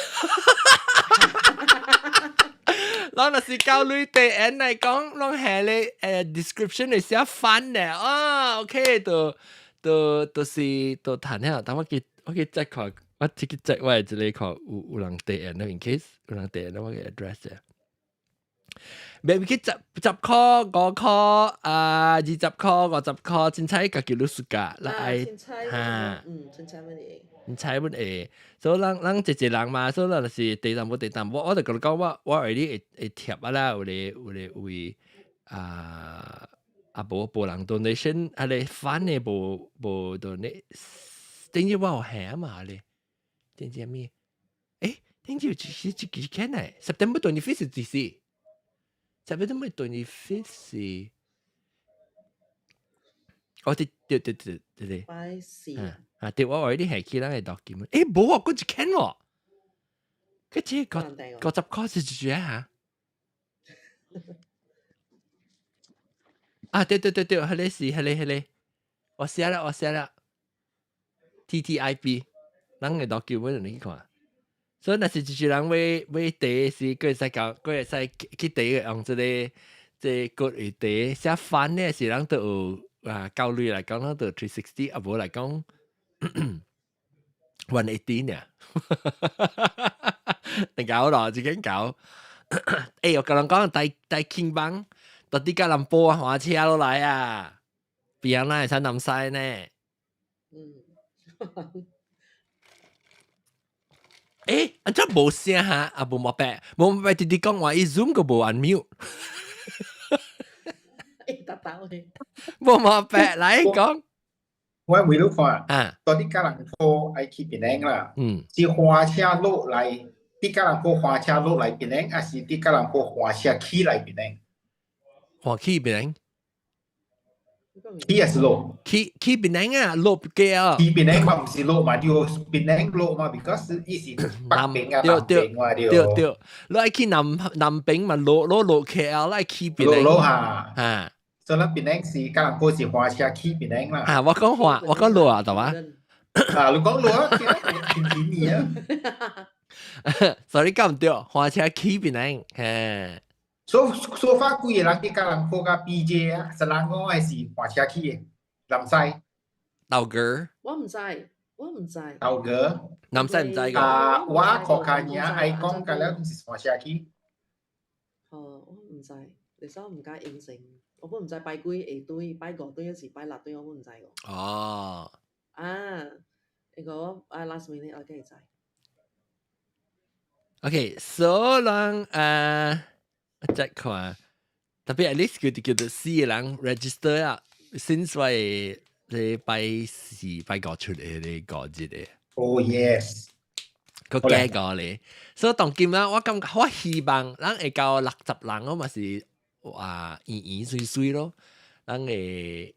咱若是交女地 N 來講，攏係咧誒 description 會寫反咧，啊，OK，就就就是就談了，等我去我去再看。我自己 check 我係這裡看有有人地 N in case 有人地 N 我嘅 address 嘅。未去十十箍五箍啊，20箍50箍，凊彩家己你 suka，啦愛嚇，嗯，凊彩乜嘢？凊彩乜嘢？所以咱咱一濟人嘛，所以咱就是地淡薄地淡薄，我就共你講，我我為你會會貼啊啦，有咧有咧為啊啊無無人 donation，啊咧反的無無 donate，頂日我有下嘛咧，頂日咩？欸，頂日是是幾天呢？September 25 是幾時？September 25 是，哦對對對對對對，拜四啊對，我話你係去咱個 document，欸無啊，閣一間喎，佢這個50箍是幾啊？啊對對對對，彼個是彼個彼個，我寫啦我寫啦，TTIP，咱個 document 你去看。所以若是一個人買買茶時，閣會使講，閣會使去茶用這個這個會茶寫翻咧，是人都有啊，教類來講，咱都 360，啊無來講 180 呢。你搞咯，自己搞。欸，我共人講，大大輕幫，到底吉隆坡啊，駛車落來啊，邊仔會使南西呢？嗯。欸，按怎無聲哈？啊，無毛病，無毛病，直直講話，伊 Zoom 閣無 unmute。欸，得到去。無毛病，來講。我為咗看，啊，到底吉隆坡愛去檳城啦，嗯，是火車落來，佇吉隆坡火車落來檳城，還是佇吉隆坡火車起來檳城？火起檳城。起還是落？去去檳城啊，落機啊。去檳城嘛，毋是落嘛，對，檳城落嘛，because 伊是北邊啊，南邊嘛，對。對對，你愛去南南邊嘛，落落落 KL，你愛去檳城。落落下。啊。所以咱檳城是吉隆坡是火車去檳城啦。啊，我講話，我講落啊，對嘛？啊，你講落啊，聽聽你啊。 Sorry，講毋對，火車去檳城，嘿。所所發幾個人佇吉隆坡佮 PJ 啊，雪蘭莪還是火車去的？南西。豆哥。我毋知，我毋知。豆哥。南西毋知個。啊，我確卡爾愛講甲了是火車去。哦，我毋知，你所毋敢應承，我本毋知拜幾下隊，拜五隊抑是拜六隊，我本毋知個。哦。啊，那個啊 last minute 我梗會知。 OK，so 人啊。再看，特別 at least 佢哋叫做四個人 register 啊，since 我禮拜四拜五出嚟呢個節嘅。 Oh yes，個加個咧，所以當今啦，我感覺我希望咱會到60人，我嘛是哇圓圓水水咯。咱會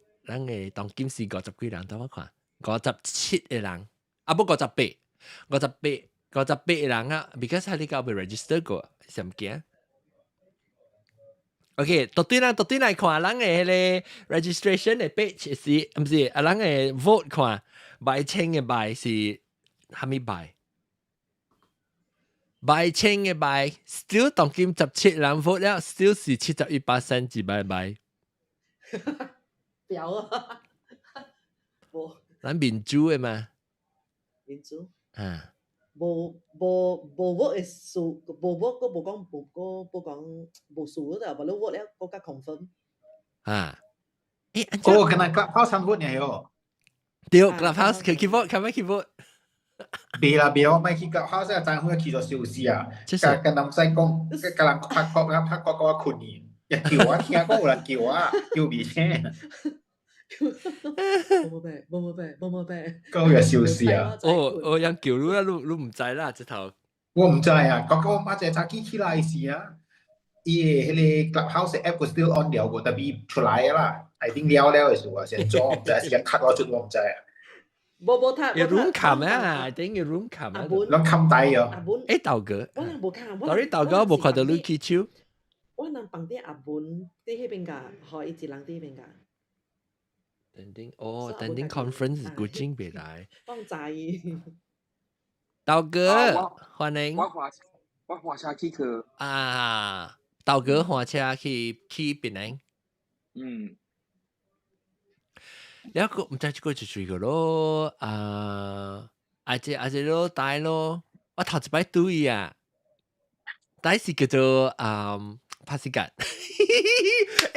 當今是50幾人，等我看57個人，啊不58，58，58個人啊，because 係你夠未 register 過，上驚。OK，到對啦，到對來看，咱的彼個 registration 的 page 是，毋是啊？咱的 vote 看，拜清的拜是蝦米拜？拜清的拜，still 當今17人 vote 了，still 是71%是拜拜。表啊！無。咱民主的嘛。民主。啊。無無無 vote 的數，無 vote 閣無講無閣無講無數嗰度，無你 vote 了閣較 confirm。啊。欸，哦，敢若 Clubhouse 參 vote 爾喲。對，Clubhouse 去 vote，可咪去 vote？別啦別，我咪去 Clubhouse 啊，昨昏去咗小事啊，甲南西講，甲人拍國啊，拍國我困去，一叫我聽講有人叫我，叫未醒。無無病，無無病，無無病。講個小事啊！哦，哦，人叫你啦，你唔知啦，直頭。我唔知啊，講講我媽隻早起起來時啊，伊的彼个 Clubhouse app still on 了無，tapi 出來啦，I think 了了的時候啊，先做，唔知時間 cut 我出，我唔知啊。無無睇，有 room 冚啊，I think 有 room 冚啊。攏冚低哦。阿本。欸，豆哥。我人無看。 Sorry，豆哥無看到你起手。我人房頂阿文佇彼邊㗎，予伊一人佇彼邊㗎。等哦，等等 conference 古今別來。放在意。豆哥，歡迎。我駛車去去。啊，豆哥駛車去檳城。嗯。了個毋知這個就個咯，啊，阿姐咯帶咯，我頭一擺拄伊啊，第是叫做啊帕斯格。欸，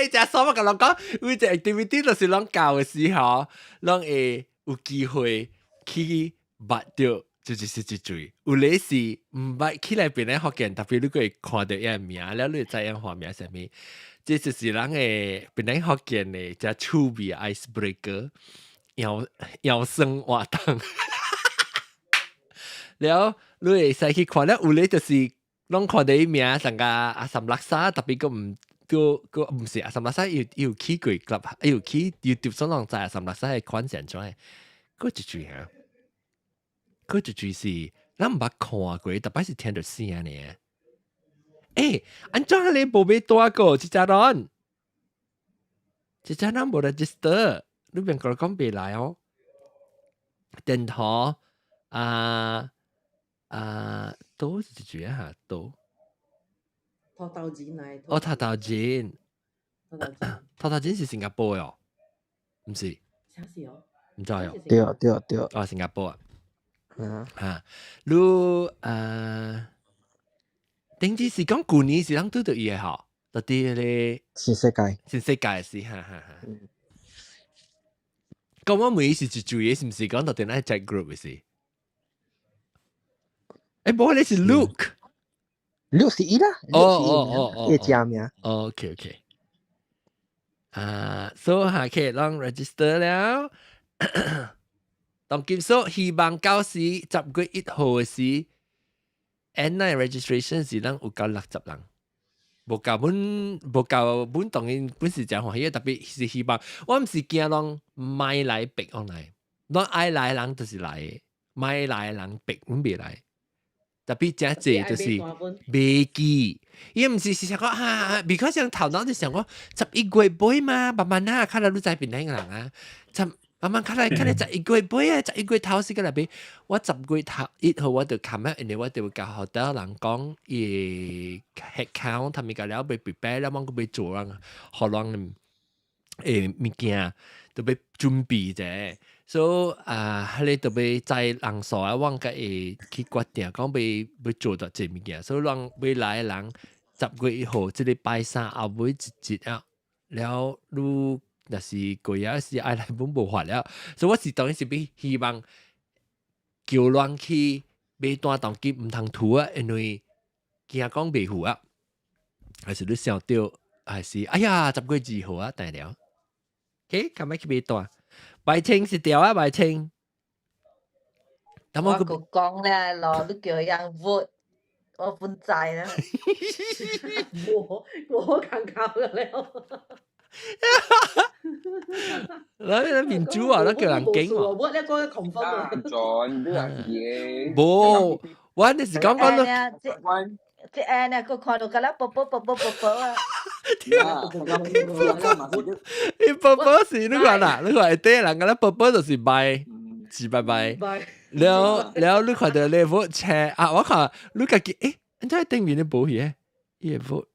食爽我共人講，有一個 activity 就是攏教的時候，攏會有機會去捌著，就是一嘴。有咧是毋捌起來變咧福建，特別你會看著伊个名，了你會知影畫名啥物。這就是人的檳城福建的遮趣味 ice breaker，搖搖生活動。了，你會使去看了，有咧就是攏看著伊名，上個阿三垃圾，特別閣毋閣閣毋是阿三垃圾，伊有去過 club，伊有去 YouTube 上攏知阿三垃圾的款是按怎的。閣一句哈，閣一句是咱毋捌看過，特別是聽著聲爾。欸，按怎你無買單個？這隻人，這隻人無 register，你免共我講袂來哦。電頭啊啊，都是一句啊，都。頭頭錢來。哦，頭頭錢。頭頭錢。頭頭錢是新加坡的哦，毋是？啥是哦？毋知哦。對對對。哦，新加坡啊。嗯。哈，你啊。頂次是講舊年是人拄著伊的吼，到佇彼个新世界，新世界是，哈哈哈。講我每是一注意，是毋是講到佇咱 chat group 的是？欸，無，你是 Luke。 Luke 是伊啦。哦哦哦哦，伊真名。 OK OK。啊，所以下期攏 register 了。當結束，希望到時10月1號的時。N 9 registration 是咱有夠60人，無夠本無夠本當然本是誠歡喜，特別是希望我毋是驚攏莫來逼往來，攏愛來人就是來，莫來人逼阮袂來。特別誠濟就是袂記，伊毋是是想講啊，because 像頭腦就想講11月尾嘛，慢慢啊，較來你知檳城人啊，十慢慢較來較來十一月尾啊，十一月頭時個內邊，我10月頭1號我就 come 因為我就共 hotel 人講伊 head count，他們個了欲 prepare 了，我閣欲做人，予人誒物件都欲準備者。所以啊，彼个都欲知人數啊，我才會去決定講欲欲做偌濟物件。所以人欲來的人10月1號，這個拜三後尾一日啊，了你若是過夜是愛來本無法了。所以我是當然是欲希望叫人去買單當機毋通吐啊，因為驚講袂赴啊，還是你想著，還是哎呀10月2號啊，定了。OK，今日去買單。白清是掉啊，白清。我閣講咧咯，你叫人 vote，我本知啦。無無尷尬了。咱民主啊，咱叫人驚喎。我咧講 confirm 啊。準，你係嘢。無，我那是講講咯。這按呢，閣看到敢若寶寶寶寶寶寶啊！伊寶寶是你看啦，你看下底人敢若寶寶就是拜，是拜拜。了了，你看著你 vote 車啊！我看你家己，欸，按怎頂面咧無去？伊會 vote，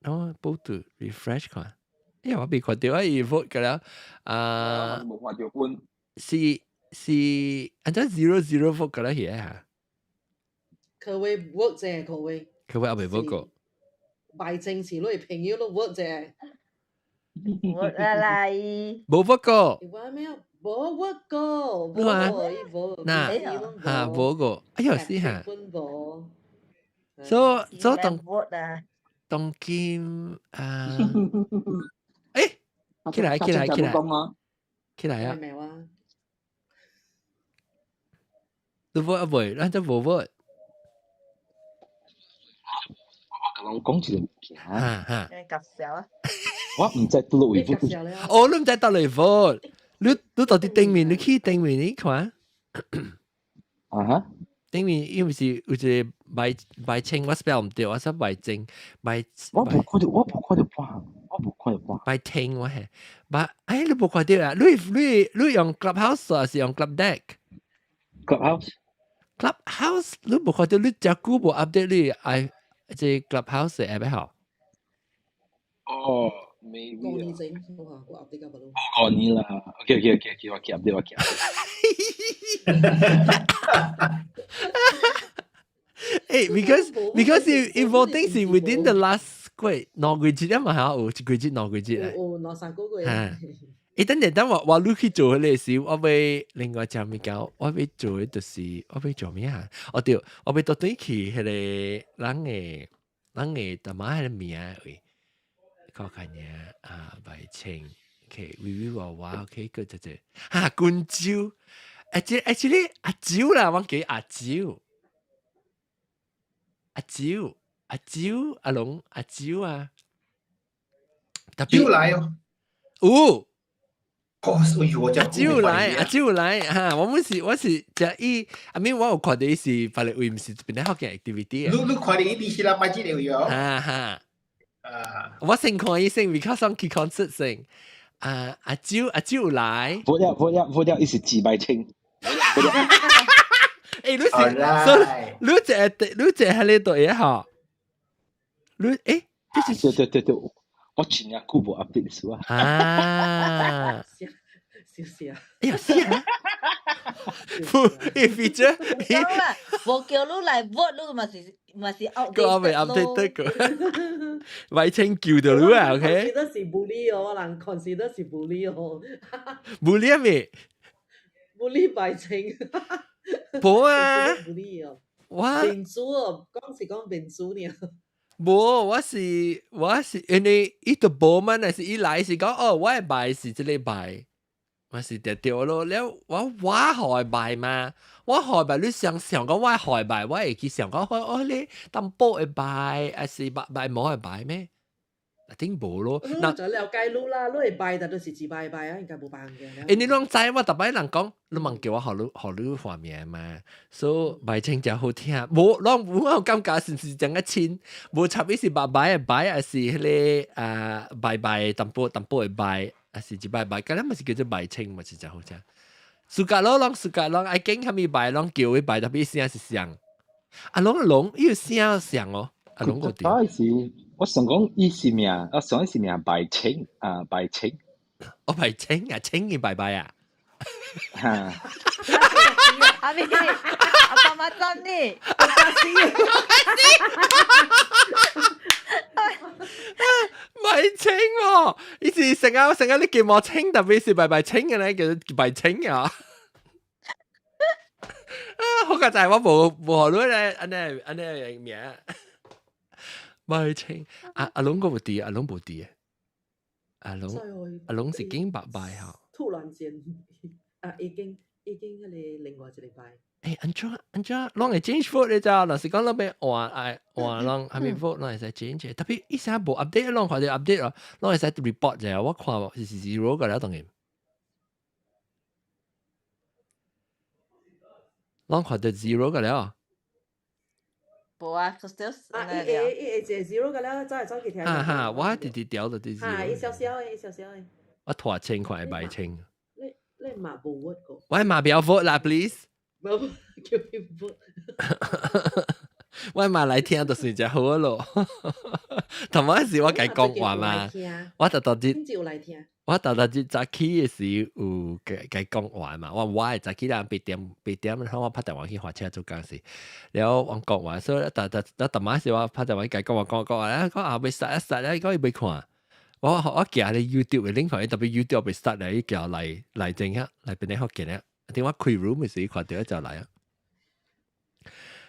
我補到 refresh 看，因為我未看著啊，伊 vote 個了啊。無看著分。是是，按怎 00 vote 個了去嚇？佢會 vote 啫，佢會。佢會還未 vote 過。敗政是你朋友都 vote 啫。我來來，無 vote 過。我咩？無 vote 過，無伊無。嗱，嚇無過，哎呦死嚇！所所當當今啊，欸，起來起來起來，起來啊！你 vote 啊未？咱就無 vote。我共人講一個物件。哈哈。搞笑啊！我毋知佗落位 vote。哦，你毋知佗落 vote？你到底頂面，你去頂面你看。啊哈。頂面伊毋是有一個白白青，我 spell 毋對，我說白青白。我無看著，我無看著半項，我無看著半。白青我係，白哎你無看著啊？你用 Clubhouse 還是用 Club Deck？Clubhouse。 Clubhouse 你無看著你遮久無 update 你愛這 Clubhouse 的 app 吼？哦，maybe 五年前，我 update 到無？ 5年啦，OK OK OK OK，我去 update，我去 update。欸，because if voting 是 within the last 幾2個月啊嘛，嚇有1個月2個月啊。有2、3個月。嚇！欸，等陣等我我你去做彼個時，我欲另外一物件，我欲做的就是我欲做咩啊？哦對，我欲倒轉去彼個人的淡仔彼個名位，看看爾啊，白青，OK，微微娃娃，OK，閣一個哈，君州，欸，這阿周啦，我記阿周，阿周，阿周，阿龍，阿周啊，特別來哦，有。哦，哎呦，阿周來，阿周來哈，我們是我是食伊，I mean 我有看著伊是別個位，毋是邊咧福建 activity。你看著伊佇希臘買這個位哦？哈哈。啊！我先看伊先，because 上去 concert 先。啊，阿周阿周來。無了無了無了，伊是自敗清。欸，你是，所以你這你這喺呢度嘢吼？你欸，這是對對對對。我真正久無 update 數啊！啊，笑死啊！哎呀，死啊！不，伊 feature，講啦，無叫你來 vote，你嘛是 update 個未 update 得個，為清叫到你啊，OK？ consider 是 bully 哦，我人 consider 是 bully 哦。 bully 咩？bully 白清。無啊！bully 哦，我民主哦，講是講民主呢。無，我是因為伊都無嘛，若是伊來是講哦，我的拜是這個拜，我是對對咯。了我予伊拜嘛，我予拜你想想講我予伊拜，我會去想講哦你淡薄會拜，還是拜拜無會拜咩？一定無咯。嗱，就了解你啦，你會拜，但都是自拜拜啊，應該無辦嘅。欸，你攏知我逐擺人講，你問叫我予你畫面嘛，所以拜清誠好聽。無，攏無我有感覺是毋是真個親？無插伊是白拜的拜，還是彼個啊拜拜淡薄淡薄的拜，還是一拜拜？敢若嘛是叫做拜清嘛，是誠好聽。暑假咯，攏暑假攏愛揀啥物拜，攏叫伊拜，特別聲是像。阿龍阿龍，伊有聲像哦。阿龍個點？是我想講伊是名，我想伊是名拜清啊，拜清。我拜清啊，清伊拜拜啊。哈。阿咪，阿爸媽真呢？拜清喎，伊是成日成日你叫我清，特別是拜拜清嘅咧，叫做拜清啊。啊，好佳哉我無予你咧，按呢按呢名。拜清，阿龍個無佇，阿龍無佇。阿龍阿龍是經白拜吼。突然間，啊，已經彼個另外一個拜。欸，按怎按怎，攏會 change vote 咧咋？若是講攏欲換愛換攏還沒 vote，攏會使 change。特別伊啥無 update，攏看著 update 咯，攏會使 report 者。我看是 zero 個了當然。攏看著 zero 個了。無啊，still 啊，伊會一個 zero 個了，走來走去聽。哈哈，我直直調到佇 zero。哈，伊小小的，伊小小的。我拖清看會歹清。你嘛無 vote 過？我嘛不要 vote 啦，please。無叫伊 vote。我嘛來聽就算誠好咯。頭仔時我共伊講話嘛，我逐逐日，我逐逐日早起的時有共伊講話嘛。我會早起人8點8點，然後我拍電話去發車做工時，了我講話，所以逐逐逐逐晚時我拍電話共伊講話講講話，講啊欲殺一殺咧，講伊欲看。我寄你 YouTube 嘅 link 佢，特別 YouTube 被 start 嚟，叫嚟嚟整啊，嚟邊啲學見啊？點解開 room 嘅時看到就嚟啊？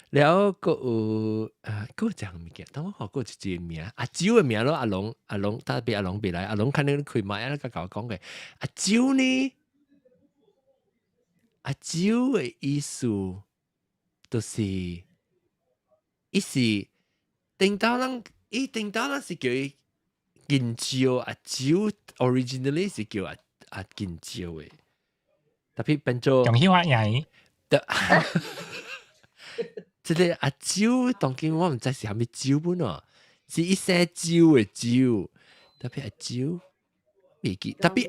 了個有啊，個講物件，等我學過一個名，阿蕉嘅名咯，阿龍阿龍，特別阿龍別來，阿龍肯定開麥啊，佢共我講嘅，阿蕉呢？阿蕉嘅意思就是伊是頂到人，伊頂到人是叫伊銀蕉，阿蕉 originally 是叫阿銀蕉嘅，特別變做用喜歡嘢。這個阿蕉當今我毋知是啥物蕉本哦，是伊姓蕉的蕉，特別阿蕉未記，特別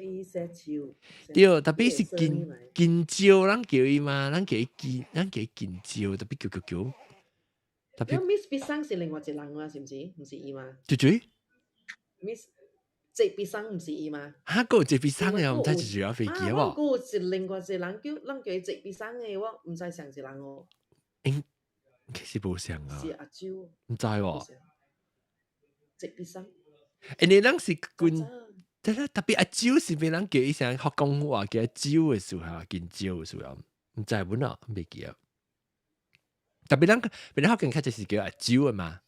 對，特別是金金蕉，咱叫伊嘛，咱叫伊金，咱叫伊金蕉，特別叫叫叫。特別 Miss 必生是另外一個人嘛，是毋是？毋是伊嘛？對對？Miss 這必生毋是伊嘛？哈，個這必生嘅，我毋知是住啊飛機啊？我個是另外一個人叫，咱叫伊這必生嘅，我毋知像一人哦。應其實無像啊。是阿蕉。毋知喎。這必生。欸，你人是軍，但係特別阿蕉是俾人叫伊聲學講話叫阿蕉嘅時候，見蕉嘅時候，毋知本啊，未記啊。特別咱別人學見較就是叫阿蕉嘅嘛。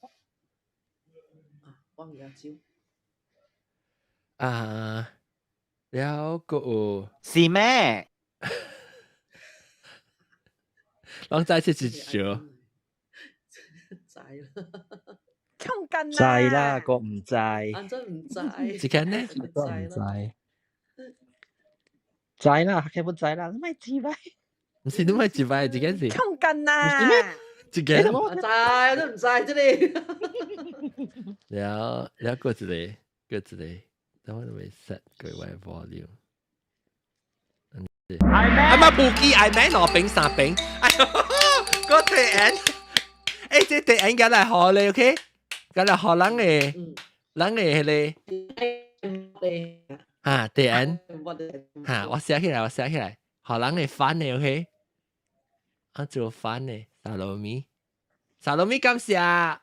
啊，我唔阿蕉。啊，了個是咩？攏知是一招。知啦。衝緊知啦，個唔知。安怎唔知？一間呢？個唔知。知啦，基本知啦，你咪知咪？唔是你咪知咪？一件事。衝緊啊！一件。我知，我都唔知這裡。了了，過一個，過一個，等我來 set 個位 volume。阿媽布機愛買兩餅三餅，哎喲，個地緣，欸，這地緣敢來學咧，OK？敢來學人嘅，人嘅彼個，哈，地緣，哈，我寫起來，我寫起來，學人嘅飯嘅，OK？啊，做飯嘅，薩羅米，薩羅米感謝，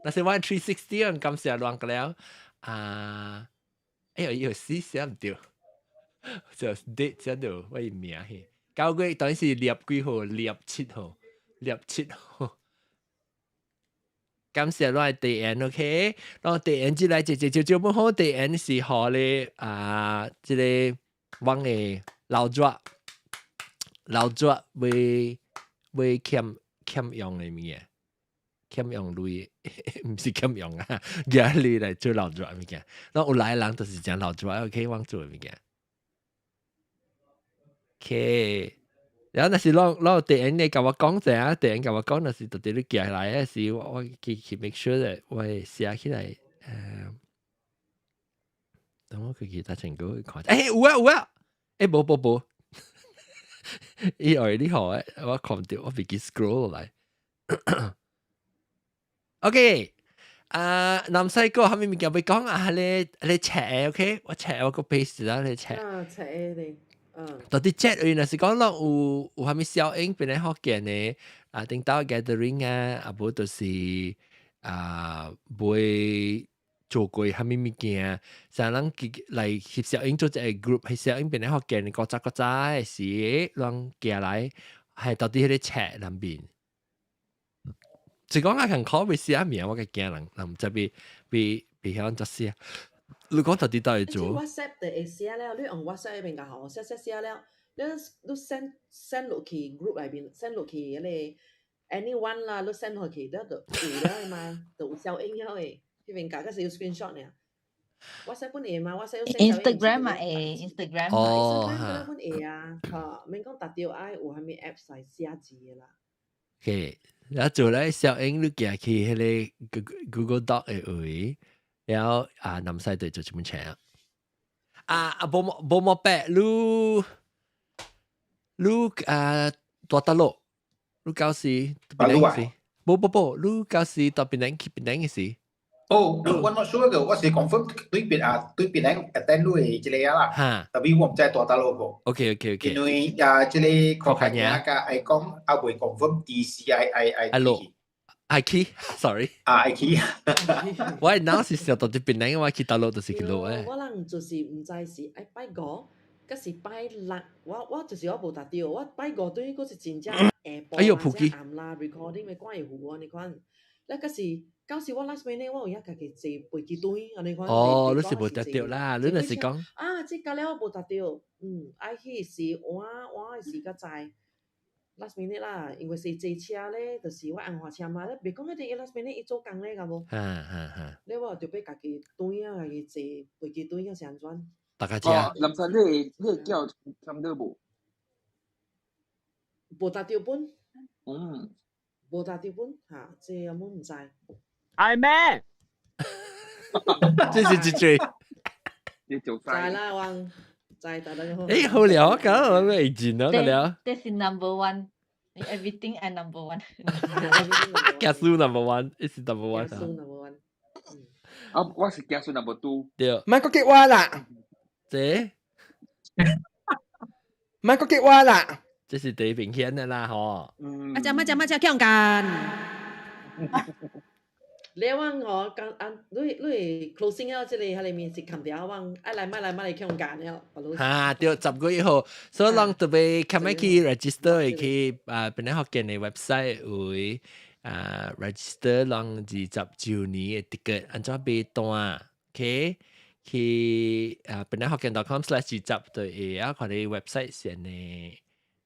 那是 1 360 感謝亂個了，啊，哎呦，有死寫毋對。就 date 這度我名去，9月當時廿幾號，27號，27號。感謝咱的地緣，OK？咱地緣這來一隻少少本好，地緣是予咧啊，這個阮的老熱，老熱袂袂欠欠用的物件，欠用鐳，毋是欠用啊，壓力來做老熱物件。咱有來人就是講老熱，OK？阮做的物件。OK，然後若是攏攏電影你共我講者啊，電影共我講，若是特別你寄來的時，我去 make sure that 我會寫起來，等我去其他成果看。欸，有啊有啊，欸，無無無，伊愛你好誒，我看著我袂記 scroll 落來。OK，啊，南西哥，啥物物件欲講啊？你你 chat OK，我 chat 我個 page 啦，你 chat。啊，chat 你。到底 chat 位若是講咯，有啥物效應變來福建的啊，頂到 gathering 啊，啊無就是啊，袂做過啥物物件，啥人來翕小影做一個 group，翕小影變來福建古早古早的時，攏寄來，係到底彼個 chat 內面。就講啊，近可會寫名，我較驚人，人毋知欲欲欲曉按怎寫。你講到底到底做？WhatsApp 就會寫了，你用 WhatsApp 彼邊較好，寫寫寫了，你你 send send 落去 group 內面，send 落去彼個 anyone 啦，你 send 落去，你就有了的嘛，就有效應了的。彼邊加個是有 screenshot 爾。WhatsApp 本會嘛？WhatsApp Instagram 嘛會，Instagram 哦，Instagram 本會啊，嚇，免講特著愛有啥物 apps 來寫字的啦。 OK，然後做咧小英你寄去彼個 Google Doc 的位，然後啊南西對做這本冊啊。啊無無無白，你你啊大大陸，你舊時檳城時，無無無，你舊時到檳城去檳城的時。哦，我 not sure 個，我是 confirm 對邊啊，對檳城 attend 你的這個啦，特別我毋知大大陸無。 OK。因為啊，這個確認啊，愛講啊未 confirm D C I I I 阿路，愛去，sorry。啊，愛去。我腦是想到這邊來，我去大陸就是去落誒。我人就是毋知是愛拜五，抑是拜六。我就是我無答著，我拜五對於閣是真正下晡哎喲，普吉暗啦，recording 咪趕會赴按呢款。咧閣是到時我 last minute 我有影家己坐飛機轉按呢款。哦，你是無答著啦，你若是講。啊，這個了我無答著，嗯，愛去是晚晚的時較知。last minute 啦，因為是坐車咧，就是我紅花車嘛，咧袂講一定 last minute 伊做工咧，敢無？哈哈哈。咧我就欲家己轉啊，家己坐飛機轉啊，是按怎？大家知。林生，你叫參到無？無答著本。無答著本，嚇，這我毋知。係咩？這是一句。你做知啦，我知大家好。誒，好了，咁我未見咯，得了。這是 number one，everything I number one。 Kiasu number one，一是 number one。 Kiasu number one。啊，我是 kiasu number two。對。莫閣叫我啦。這？莫閣叫我啦。這是第一明顯的啦，吼。阿只乜只乜只強幹。你往我講啊，你 closing 了，這個喺裏面是冚掉往，愛來買來買來強幹了。哈，對，10月1號，所以人特別較欲去 register 會去啊，檳榔福建的 website 有啊 register 人20週年的 ticket，按怎買單？OK，去啊檳榔福建 .com/20 就會啊，看你 website 先呢。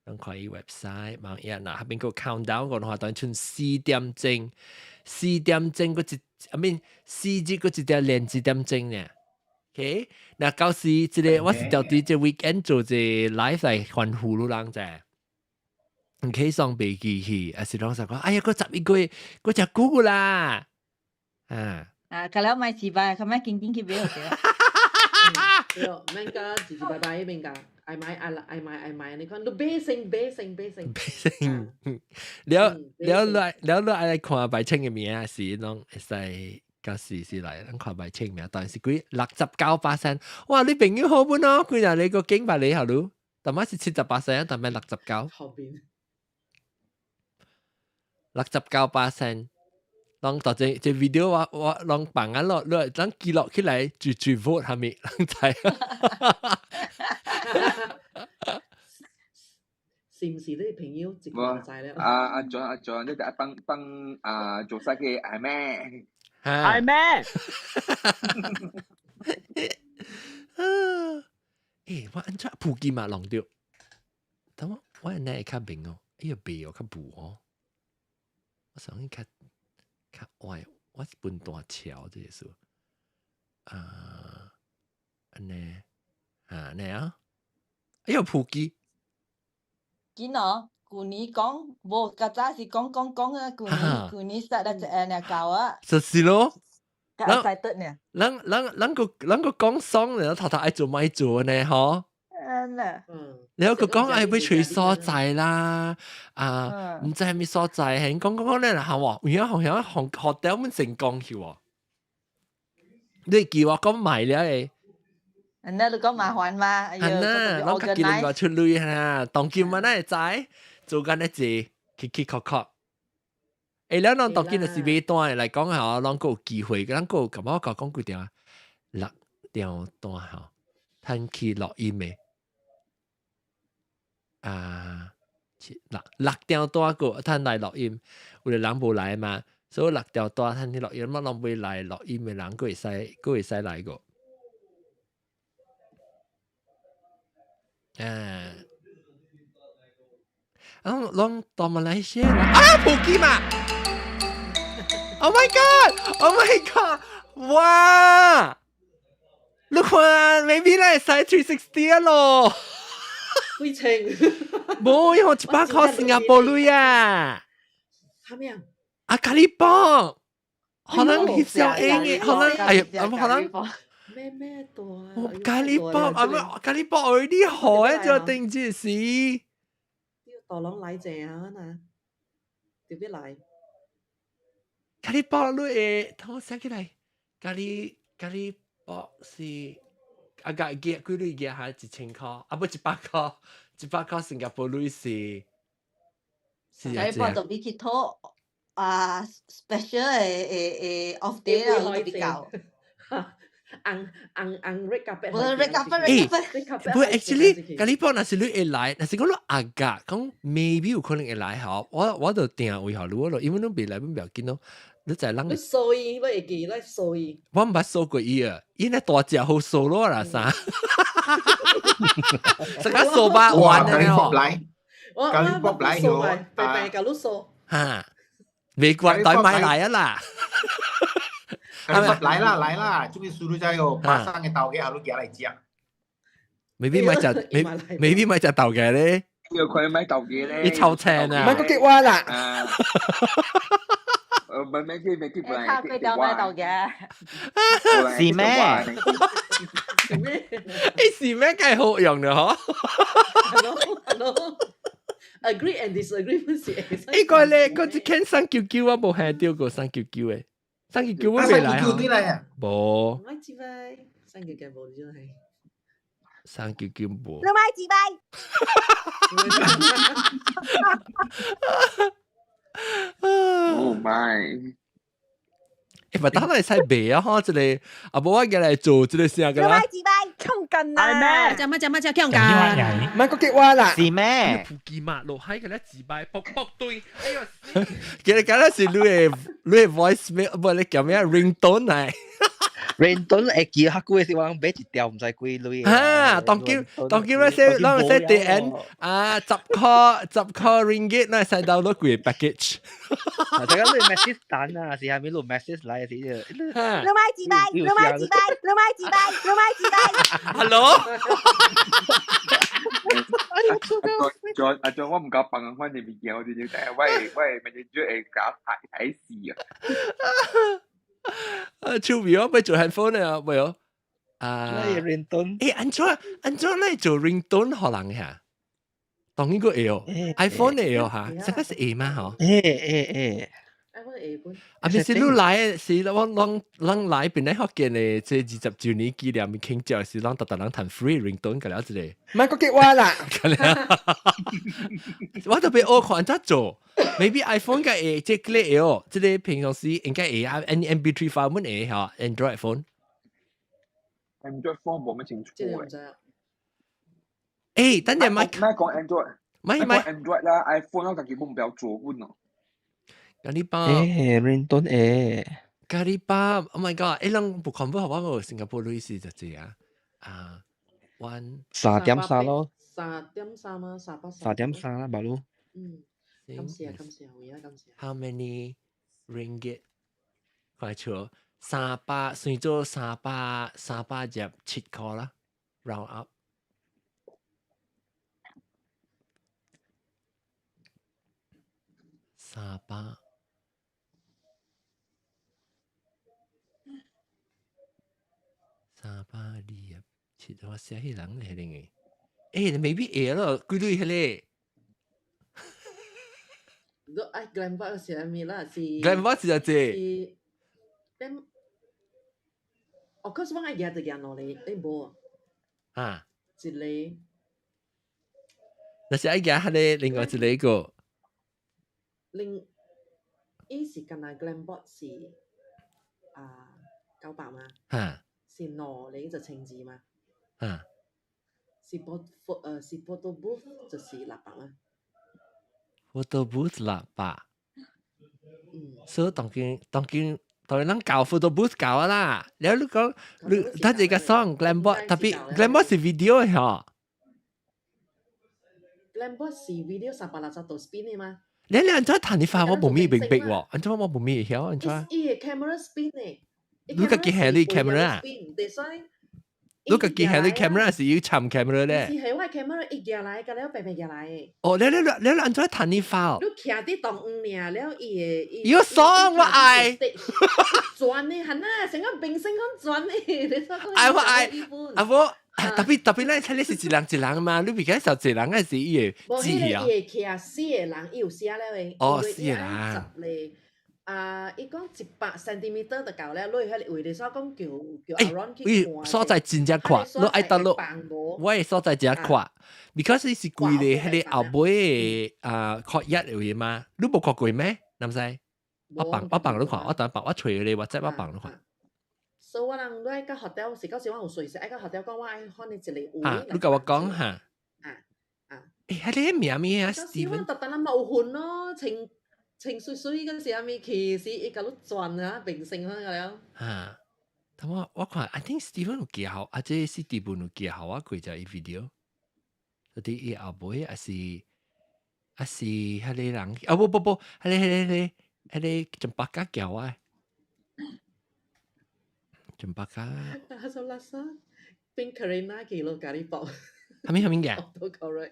攏看伊 website，網頁嗱，彼邊個 countdown 個話，當賰4點鐘，4點鐘閣一，I mean 四日閣一點連一點鐘呢。OK，嗱到時這個我是著佇這 weekend 做這 live 來歡呼汝人者。唔可以送飛機去，還是攏說講，哎呀，閣11月，閣誠久啦，啊。啊，較了莫失敗，較莫緊緊去買就對。對，免甲一一擺擺免甲。愛買愛愛買愛買，你看你買先買先買先。買先，了了來了來愛來看白青的名是攏會使到時是來咱看白青名，但是幾69%，哇！你朋友好本哦，幾若你個景百你好嚕，但係是78%，但係六十九。後邊。69%，攏到這這 video 我攏放啊落落，咱記錄起來就就 vote 下面，攏知。是毋是你朋友一個知了？啊阿 John 阿 John，你就幫幫啊做晒嘅係咩？係咩？欸，我按怎普吉嘛弄著？等我我按呢會較明哦，哎呀袂哦，較霧哦。我想較較歪，我是分大橋這個是。啊，按呢啊按呢啊，哎呦普吉。見喏，舊年講無，較早是講講講啊，舊年實了一下爾夠啊。就是咯。較使得呢。咱咱咱個咱個講爽，然後頭頭愛做咪做呢，嗬。嗯啦。然後佢講愛欲揣所在啦，啊，毋知啥物所在，係講講講咧，係喎，有影好像學學到阮成功去喎。你記我講買了的。那你講麻煩嘛？係啦，攏家己另外出鐳啦，當今嘛哪會知？做緊咧濟，起起確確。欸，了咱當今若是買單的來講吼，攏閣有機會，咱閣有感覺我講幾條啊，六條單吼，趁去錄音的。啊，六六條單閣趁來錄音，有的人無來嘛，所以六條單趁去錄音，我攏袂來錄音的人，閣會使閣會使來個。啊，攏到馬來西亞啊，普吉嘛！Oh my god! Oh my god! 哇！你看，maybe 來使 360 咯。幾千？無，因為100塊新加坡鐳啊。啥物啊？啊，咖喱磅，可能翕相影的，可能哎呀，可能。咩咩大？咖喱磅啊，咩咖喱磅 already 好誒，就定這時。大攏來正啊，嗱，特別來。咖喱磅你會，等我想起來，咖喱磅是啊個幾幾鐳個下1000塊，啊不100塊，100塊新加坡鐳是。咖喱磅就比去討啊 special 的的的 off day 啦，你都比較。紅紅紅 red carpet。無 red carpet red carpet。不，actually，咖喱包若是你會來，若是講你阿甲講 maybe 有可能會來吼，我就訂位予你咯，因為你未來本不要緊咯。你在人你掃伊，你會記，你掃伊。我毋捌掃過伊啊，伊那大隻好掃咯啦啥？成個掃把哇！彎咖喱啊！ pop 來，我咖喱 pop 來喲，白白共你掃。哈，美國代買來啊啦！咖喱 pop 來啦來啦，終於輸咗在哦，巴生嘅豆嘅，後都寄來食。 maybe 買隻，maybe 買隻豆嘅咧。有可能買豆嘅咧。你抽青啊！買個激話啦。唔係咩叫咩叫欸，靠佢掉買豆嘅。是咩？是咩？欸，是咩？梗係好用嘅嗬。 Hello hello。Agree and disagree 本是會使。呢個咧，嗰隻見三九九我無聽到過三九九嘅，三九九我未來三九九來啊？無。我知咪？三九九無真係。三九九無。你買幾擺？ Oh my！欸，咪打嚟使賣啊！嗬，這個啊，無我過來做這個聲個啦。你買幾擺？衝緊啊！食乜食乜食強姦？買個激話啦。是咩？普吉馬落海個咧自敗卜卜堆，哎呦！其實敢若是你的 voice mail，不，你叫咩 ringtone 嚟？ ringtone 會記較久的時，我買一條毋知幾鐳。啊，當今當今那些咱說 D N 啊，10塊10塊 ringgit，咱會使 download 幾個 package。大家你 message 單啊，是啥物你 message 來是？你買幾擺？你買幾擺？你買幾擺？你買幾擺？Hello。阿阿 John，我毋敢放款的物件，我直接但我的 manager 會共睇死啊！啊，手尾我欲做 handphone 啊，袂哦。啊，ringtone。欸，按怎按怎來做 ringtone 予人遐？當然閣會哦，iPhone 會哦哈，這個是會嗎？嗬？會會會。 iPhone 會本。啊，毋是你來是我攏攏來邊咧福建的這20周年紀念慶祝是攏逐逐人彈 free ringtone 個了一個。莫閣激我啦！我特別學看按怎做，maybe iPhone 該會，這個會哦，這個平常時應該會啊，N MP3 file 本會吼，Android phone。 Android phone 無乜清楚誒。欸，等陣莫莫講 Android，莫莫 Android 啦，iPhone 我家己本不曉做本哦。咖喱包，欸，ringtone 會。咖喱包，Oh my god！欸，人不看不好，我新加坡類似就這樣啊，one 3.3咯。 3.3啊，300。 3.3啦，馬路。嗯，感謝感謝，有影感謝。 How many ringgit？快笑，300算做337塊啦，round up。300。327，我寫彼人咧，彼個。欸，maybe 會咯，幾鐳彼個。你愛 Glambot 是啥物啦？是。 Glambot 是啥是。哦，可是我愛舉就舉兩个，你無？啊。一個。若是愛舉彼个，另外一个個。另，伊是敢若 Glambot 是啊900嘛？哈。是兩个就1000字嘛？啊。是 photo 是 photo booth 就是600嘛？ photo booth 600。嗯。所以當今當今當然咱搞 photo booth 搞啊啦，了你講你他這個 song Glambot 特別 Glambot 是 video 的嗬。 Glambot 是 video 360度 spin 的嘛？你按怎彈你發我無咩明白喎？按怎我無咩會曉？按怎？伊的 camera spin 的。你家己係你 camera 啊？你家己係你 camera 是要尋 camera 咧？是係我 camera 一寄來，佮了白白寄來。哦，你你你你按怎彈你發？你徛佇當黃爾，了伊會伊。有爽我愛。轉的，係呐，成個明星咁轉的，你說愛我愛，啊無。特別特別，咱睇你是一人一人嘛，你別講小一人，還是伊會記啊？無，彼個伊會徛四個人，伊有寫了的。哦，四個人。十個啊，伊講100 centimeter 就夠了，你彼個位，你所講叫叫阿 Ron 去看。所在真正闊，你愛倒落，我的所在真闊，because 伊是規個彼個後尾的啊，擴一位嘛，你無看過咩？南西？我放你看，我等放我揣你 WhatsApp 我放你看。所以我人來到 hotel 是到時我有隨時愛到 hotel 講我愛看你一個位。啊，你共我講哈。啊啊。欸，彼个名咩啊？Steven。我特等咱嘛有份咯，穿穿水水嗰時阿咪其實伊共你轉啊，明星嗰個了。啊，但我看，I think Steven 有寄予，啊，這是 Steven 有寄予我過隻伊 video，嗰啲伊後尾還是彼個人，啊不不不，彼個彼個金巴卡叫我。金巴卡。阿蘇拉莎變 Karina 記錄咖喱包。啥物啥物嘅？都 correct，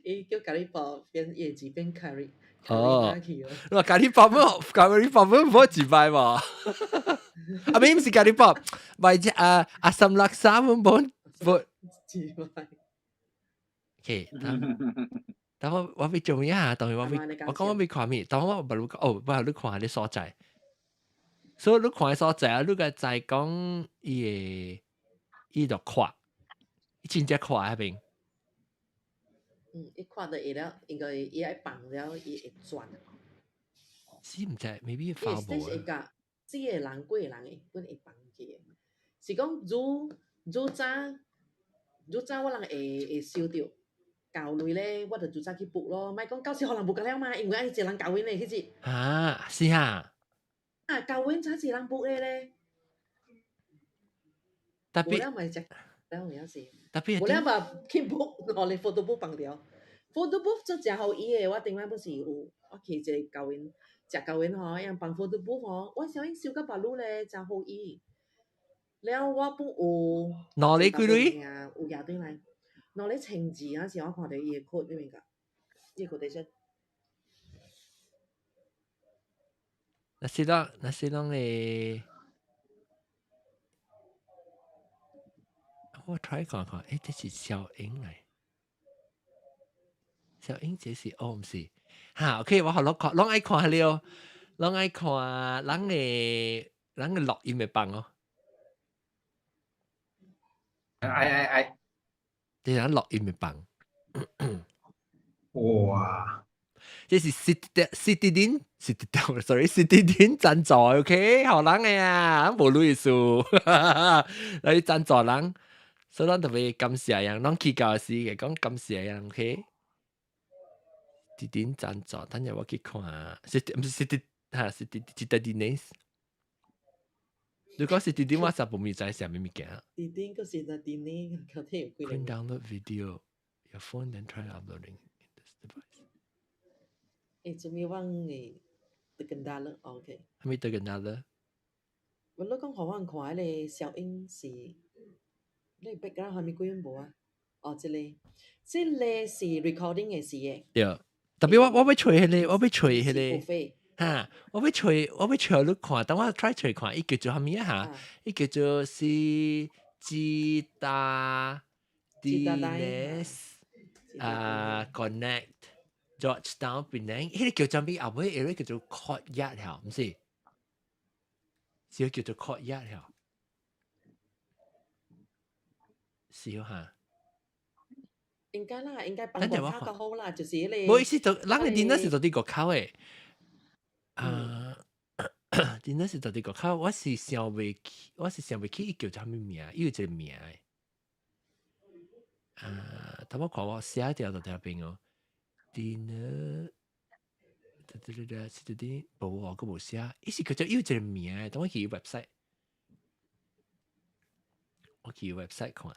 伊叫咖喱包變葉子變 curry。哦，你話咖喱包咩？咖喱包咩唔好自敗喎？啊，咪唔是咖喱包，咪只啊阿參叻沙唔好唔自敗。 OK，但我欲做咩啊？當然我欲我講我欲看咩？當我無你哦，無你看你所在。所以你看所在啊，你個在講伊會伊就看，伊真正看彼邊。嗯，一看就會了，應該伊愛放了，伊會轉。是毋知，maybe 發無會甲四個人、幾個人會本會放去。是講愈愈早愈早，我人會收著夠鐳咧，我就愈早去 book 咯。莫講到時予人 book 了嘛，因為愛一個人交阮咧，彼日。啊，是啊。啊，交阮才一人 book 的咧。特別。無了嘛是了有影是。特別。無了嘛去 book，予你 photo booth 放掉。photo booth 做誠好伊的，我頂擺不是有，我去一個舊因，食舊因吼，伊放 photo booth 吼，我想伊收甲別路咧，誠好伊。了我本有。兩里幾鐳？有寄轉來，兩里千二啊！是我看著伊的 quote 裡面個，伊個 quotation。那是攏咧，我 try 看看，欸，這是小英來，小英這是哦，毋是，哈，OK，我予攏看，攏愛看了，攏愛看人的錄音的放哦。愛愛愛，這人錄音的放。哇！這是 City Citadines City sorry Citadines 贊助，OK，予人的啊，無類似，來贊助人，所以咱特別感謝人，攏去到時嘅講感謝人，OK。Citadines 贊助，等下我去看，City 毋是 City 哈，City Citadines。如果 Citadines，我實無知啥物物件。 Citadines 個 Citadines，頭天有幾 Couldn't download video your phone then try uploading in this device。欸，做咩我會 terkendala OK。啥物 terkendala？我你講予我看，彼個小英是，你 background 啥物鬼無啊？哦，這個，這個是 recording 的時的。對，特別我欲揣彼個，我欲揣彼個，哈，我欲揣你看，等我 try 揣看，伊叫做啥物啊？哈，伊叫做是 Citadines 啊 Connect。Georgetown Penang，彼個叫做咩？後尾一個叫做 Courtyard 嚇，毋是？是叫做 Courtyard 嚇，是哈。應該啦，應該放外口較好啦，就是彼個。無意思，就人的電腦是佇佇外口的。啊，電腦是佇佇外口，我是想袂起伊叫做啥物名，伊有一個名的。啊，等我看我寫掉就佇遐邊哦。電腦，得得得得，是啲無喎，閣無寫，伊是叫做有一個名的，等我去 website，我去 website 看，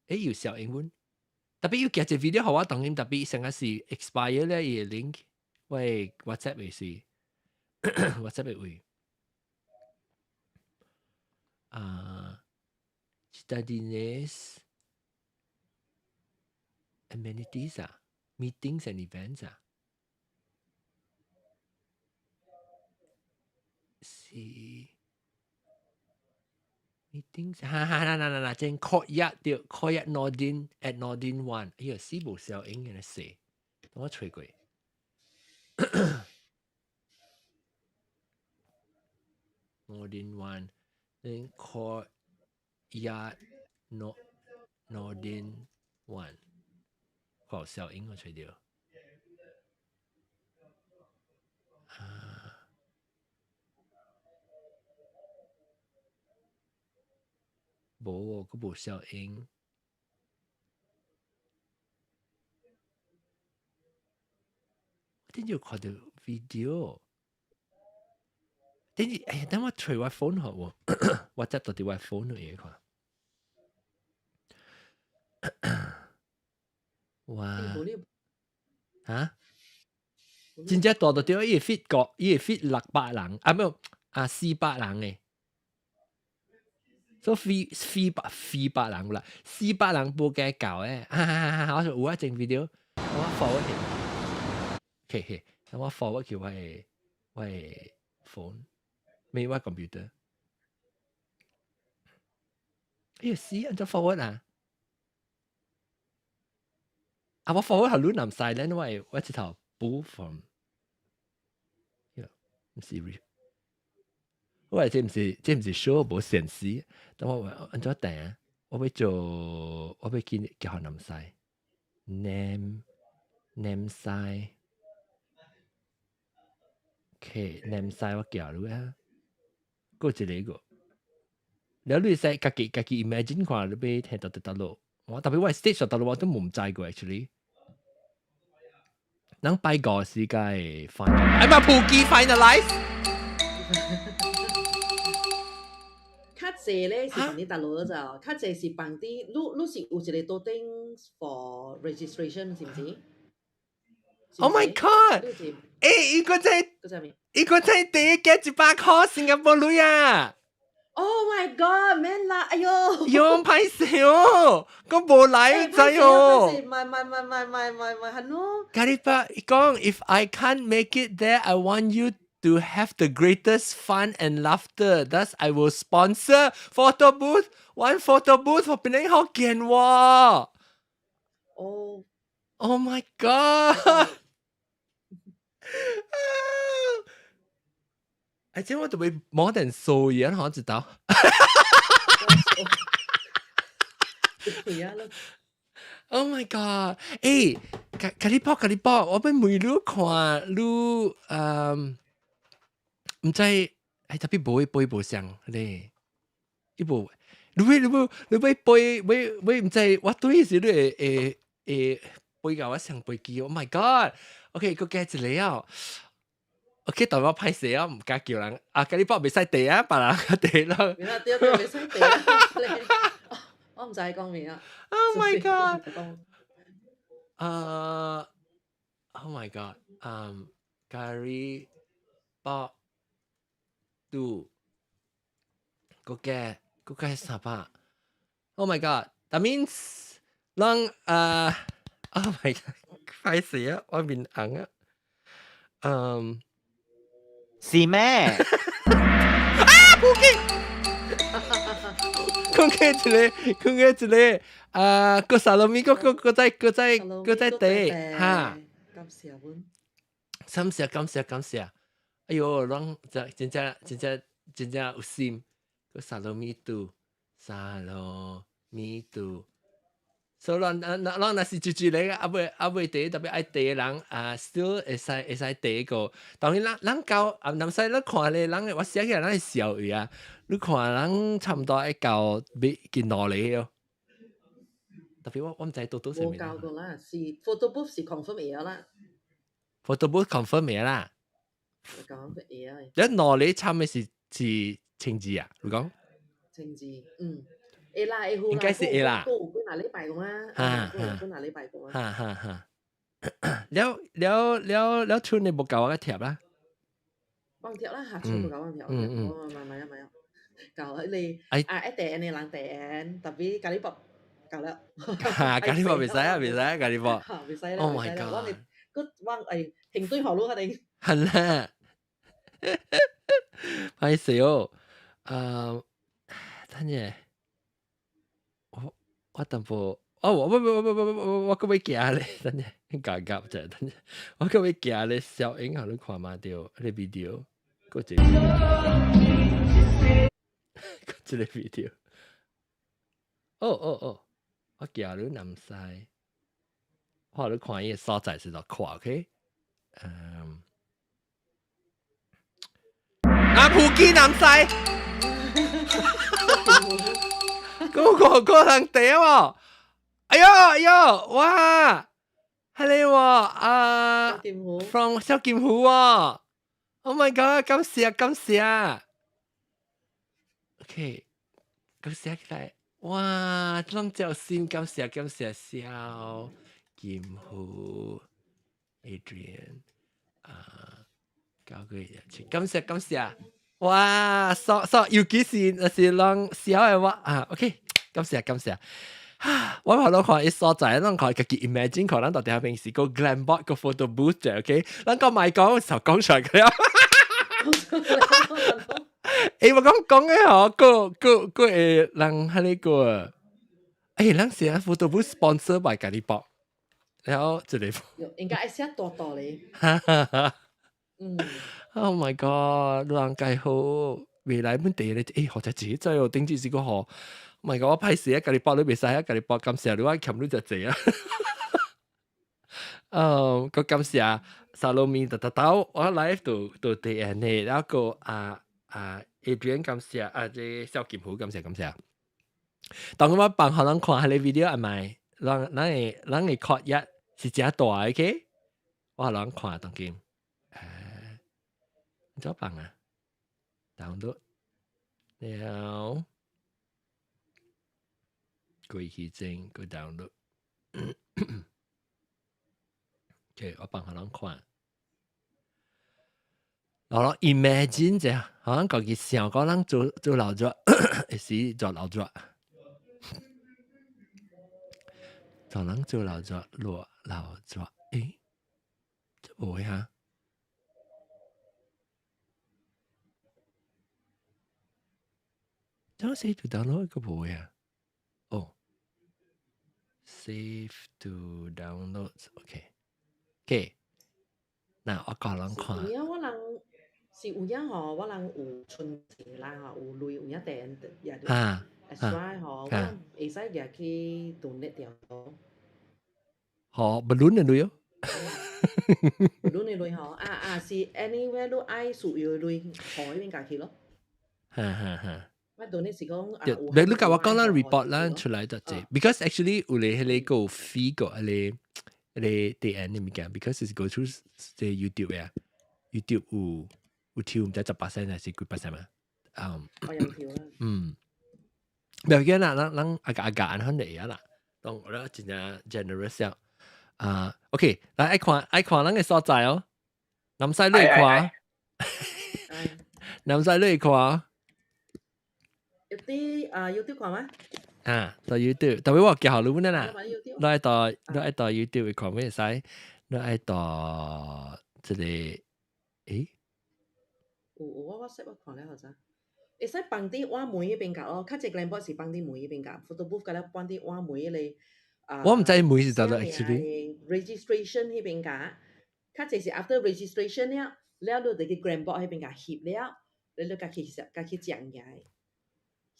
欸有小英文，特別有寄一個 video 予我當然特別成個是 expire 咧，伊個 link，我的 WhatsApp 的是 WhatsApp 的位，啊，Citadines amenities 啊。Meetings and events 啊，是 meetings，哈哈，啦啦啦啦，正 Courtyard 對，Courtyard Noordin at Noordin One，哎呀，死無小英嘅死，等我揣過。Noordin One，then Courtyard No Noordin One。好小英我揣著。啊，無喎，閣無小英。我頂住看到 video，頂住哎呀，等我揣我 phone 好喎，我接到佇我 phone 度嘢看。哇！嚇！真正大到對，伊會 fit 個，伊會 fit 600人，啊沒有啊400人誒。所以400人啦，400人無加夠誒，哈哈哈！我說有啊，整 video，我 forward 去，嘿嘿，我 forward 去我的 phone，沒我 computer。哎呀，死，按怎 forward 啊？啊，我 forward 係亂南晒咧，因為我直頭補 from，唔是 re，我話這唔是 show 無顯示，等我按怎訂？我欲做，我欲見叫南西，南南西，OK，南西我叫你啊，過一個個，了你使家己家己 imagine 看，你欲聽到佇佗落，我特別我 stage 佗落我都毋知過 actually。咱拜五時間 final，哎嘛，普吉 finalize。較濟咧是放佇大陸就，較濟是放佇，你你是有一個桌頂 for registration 是毋是？Oh my god！欸，伊個在，伊個在第一個100塊新加坡鐳啊！ Oh my god！免啦，哎喲！喲，歹勢哦，我無來知哦。唔係唔係唔係唔係唔係唔係，係咯。咖喱伯講，If I can't make it there, I want you to have the greatest fun and laughter. Thus, I will sponsor photo booth, one photo booth for 檳城福建喎。哦。 Oh my god！哎，這我特別 more than 數嘢，可知道？Oh my god！欸，咖喱包咖喱包，我欲問你看，你毋知哎，特別無飛無相咧，伊無，你欲你欲你欲飛欲欲毋知，我對時你會會會飛共我上飛機，Oh my god！OK，閣加一个啊！OK，但我歹勢啊，毋敢叫人啊，咖喱包袂使遞啊，別人遞咯。對對，袂使遞啊！我毋知講咩啊。 Oh my god！Oh my god！咖喱包拄，閣加閣加300。Oh my god！That means 人啊，Oh my god！歹勢啊，我面紅啊。嗯。是咩？啊！普吉，講起一个，講起一个，啊，個沙羅米，個個個在個在個在地，哈。感謝阮。感謝感謝感謝。哎喲，攏真真正真正真正有心。個沙羅米拄，沙羅米拄。所以咱咱咱若是住住嚟，啊未啊未第特別愛地的人啊，still 會使會使第一個。當然咱咱到啊，南西你看咧，人我寫起來咱是笑伊啊。你看人差毋多愛到欲近兩个哦。特別我毋知多多啥物。無交過啦，是 photo booth 是 confirm 會啦。 photo booth confirm 會啦。講會啊。你兩个參的是青字啊？你講？青字，嗯。會啦，會好啦。應該是會啦。有幾若禮拜講啊？哈有幾若禮拜講啊？哈哈哈。了了了了，村你無夠我個貼啦。忘貼啦，下村無夠忘貼。嗯嗯。唔係唔係，夠你啊一訂你人訂，特別咖喱包夠了。哈，咖喱包袂使啊，袂使啊，咖喱包。袂使啦。 Oh my god！我哋個我誒停對好路肯定。係啦。歹勢哦，啊，等下。我淡薄，哦，我我我我我我我閣欲行咧，等下夾夾者，等下我閣欲行咧，小英予你看嘛著，彼个 video，閣一個，閣一個 video，哦哦哦，我行你南西，我予你看伊个所在是怎看，OK？嗯，啊，普吉南西。嗰個個人屌喎！哎喲哎喲，哇！係你喎啊！From 蕭劍虎喎！Oh my god！感謝感謝。OK，感謝起來。哇！攏照心感謝感謝蕭劍虎 Adrian 啊，交個日感謝感謝。哇！所所尤其是若是人小的話啊，OK，感謝感謝。我後來看伊所在，咱看家己 imagine 可能到底平時個 Glambot 個 photo booth 啫，OK，咱個咪講時候講出來個了。我講講嘅嗬，個個個會人喺呢個，人是啊 photo booth sponsor by 咖喱包，然後這裡應該愛寫大大咧。嗯。 Oh my god！人計好未來本地咧，學者自己真哦，頂住是個學。唔係我歹勢啊，家己包你袂使啊，家己包感謝你，我欠你就濟啊。個感謝薩羅米特特豆，我 live 到到第二呢，然後個啊啊 Adrian 感謝啊，這蕭金虎感謝感謝。當我幫可能看下你 video 係咪？人人會人會確一是真大嘅，我人看當今。怎辦啊？download 了。過去前過 download。OK，我幫下人看。然後 imagine 者，可能家己想講人做做老作，會時做老作，做人做老作，落老作，這無會哈？怎 save to download 個無會啊？哦，save to downloads，OK，OK。嗱，我教人看。有影我人是有影吼，我人有存錢啦吼，有鐳有影訂也就extra 吼，我人會使舉去 donate 掉。好，不論的鐳哦。不論的鐳吼，啊啊是 anywhere 你愛需要的鐳，互彼邊家去咯。哈哈哈。我 donate 是講啊，你你甲我講啦，report 啦出來就這，because actually 有咧彼個 fee 個，彼個彼個 D N 的物件，because 是 go through 這 YouTube 啊，YouTube 有有抽毋知10% 還是幾 percent 嘛？嗯，我有跳啦。嗯，不要緊啦，咱咱阿阿阿按款會啊啦，當我咧真正 generous 啊，OK，來愛看愛看咱个所在哦，南西你看，南西你看。有啲啊，YouTube 看嗎？啊，到 YouTube，特別我叫你們啦，你愛到你愛到 YouTube 看會使，你愛到這個，誒？有有我 WhatsApp 我看了好似，會使放佇碗門彼邊角咯，較濟 Glambot 是放佇門彼邊角，photo booth 甲了放佇碗門彼個啊。我毋知門是咋個 actually。 registration 彼邊角，較濟是 after registration 了，了你就去 Glambot 彼邊角翕了，你就家去食，家去食嘢。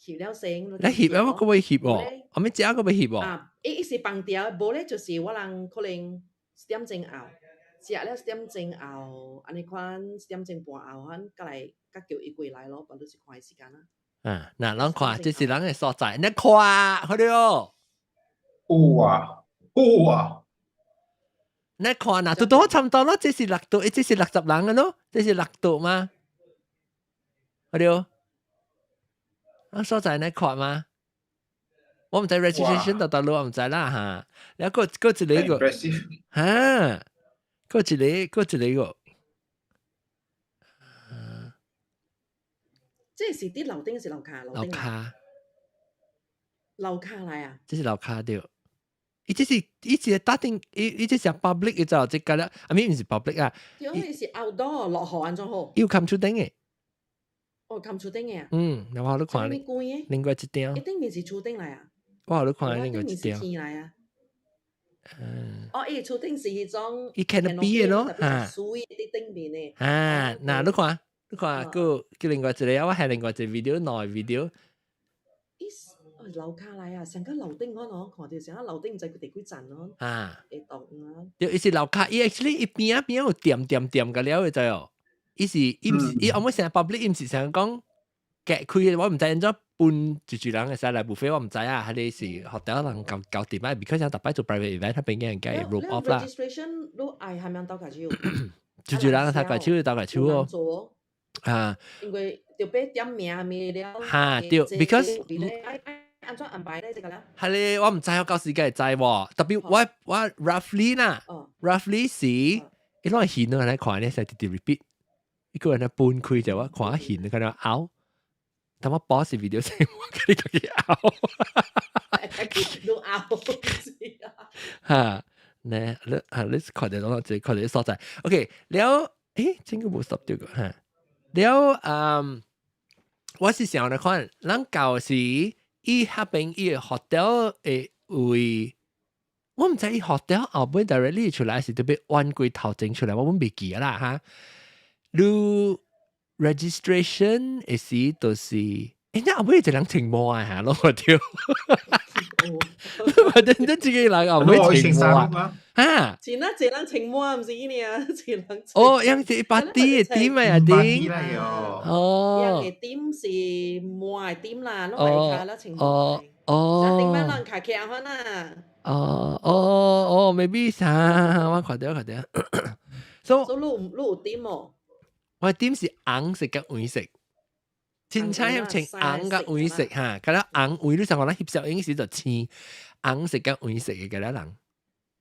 翕了先，你翕啊？我個會翕哦，我咪食個會翕哦。啊，伊伊是放掉，無咧就是我人可能10點鐘後，食了10點鐘後，按呢款10點鐘半後，阮過來佮叫伊過來咯，反正是看時間啦。啊，嗱，咱看，這是咱的所在，你看，好了。有啊，有啊。你看嗱，都都差唔多咯，這是6度，這是60人嘅咯，這是6度嗎？好了。啊，所在你看嗎？我毋知 registration 到倒落，我毋知啦嚇。然後閣一個個嚇，閣一個閣一個。這是佇樓頂是樓跤？樓跤。樓跤來啊？這是樓跤對。伊這是伊是打定，伊伊這是 public 伊就這個了，啊咪毋是 public 啊。對，伊是 outdoor 落雨按怎好？伊有冚厝頂的。哦，冚厝頂的啊？嗯，我予你看你另外一張。伊頂面是厝頂來啊？我予你看另外一張。天來啊？嗯。哦，伊厝頂是彼種。伊 canopy 的咯，嚇。水佇頂面的。啊，嗱，你看，你看，閣閣另外一個，我係另外一個 video，內 video。伊樓跤來啊，成個樓頂可能看著成個樓頂毋知佢第幾層咯。啊。會動啊。對，伊是樓跤，伊 actually 伊邊仔邊仔有點點點個了，知哦。伊是伊毋是伊後尾成 public，伊毋是成講隔開，我毋知按怎半住住人會使來 buffet，我毋知啊，彼個是 hotel 人搞搞掂啊，because 逐擺做 private event，彼邊嘅人梗係 rope off 啦。 registration 你愛係咪鬥下手？住住人頭個手鬥個手哦。啊，因為著欲點名咩了。哈對，because 按怎安排咧？這個咧？係咧，我毋知我到時梗會知喎。特別我 roughly 啦，roughly 是，伊攏係現來看咧，使直直 repeat，一個人咧搬開就我看現，佢咧拗。等我 pause video 先，我跟你自己拗。都拗。哈，呢，你啊，你看到攏這看到所在。OK，了，誒，這個無 stop 掉個哈。了，嗯，我是想來看，咱舊時伊彼邊伊個 hotel 會位，我毋知伊 hotel 後尾 directly 出來是特別彎過頭前出來，我阮袂記啦哈。你 registration 會時就是，欸，那後尾一個人穿毛啊嚇，攏我跳。我真真自己人後尾穿毛啊，哈！前啊，一人穿毛毋是伊爾，一人。哦，樣是 party 的點啊，點。哦。樣個點是毛的點啦，攏係卡啦穿毛。哦哦。頂擺人卡起來啦。哦哦哦，maybe 啥？我看到看到。所以你有點無？我點是紅色佮黃色，凊彩穿紅佮黃色哈，佮了紅黃你上我咱翕相影時就青紅色佮黃色的佮了人。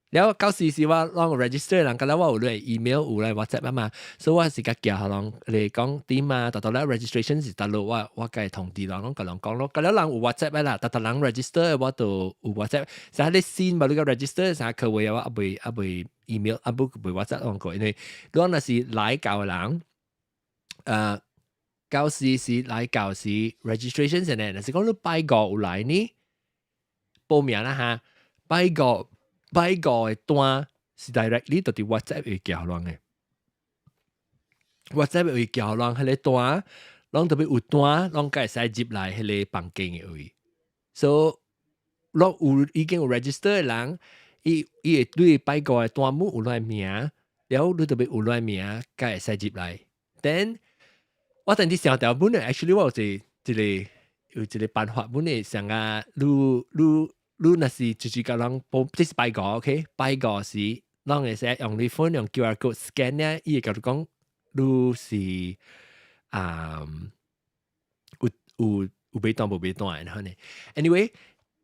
了到時是我攏 register 人，佮了我有來 email 有來 WhatsApp 啊嘛，所以我是共寄予人來講點啊，逐逐咧 registration 是佗落我共通知人攏共人講咯，佮了人有 WhatsApp 啦，逐逐人 register 我都有 WhatsApp，啥你先嘛你個 register 啥客話我猶未 email 猶未 WhatsApp 講過，因為如果若是來到人。到時是來到時 registration 先呢，若是講你拜五有來呢，報名啦哈，拜五的單是 directly 就佇 WhatsApp 會寄予人的，WhatsApp 會寄予人彼個單，攏特別有單，攏會使入來彼個房間的位，所以攏有已經有 register 的人，伊會對拜五的單目有來名，了你特別有來名，才會使入來，then 我等啲想到本來 actually 我有一個辦法，本來想啊，你若是就是共人報，這是拜五，OK？拜五時，攏會使用你 phone 用 QR code scan 咧，伊會共你講，你是啊有買單無買單然後呢？Anyway，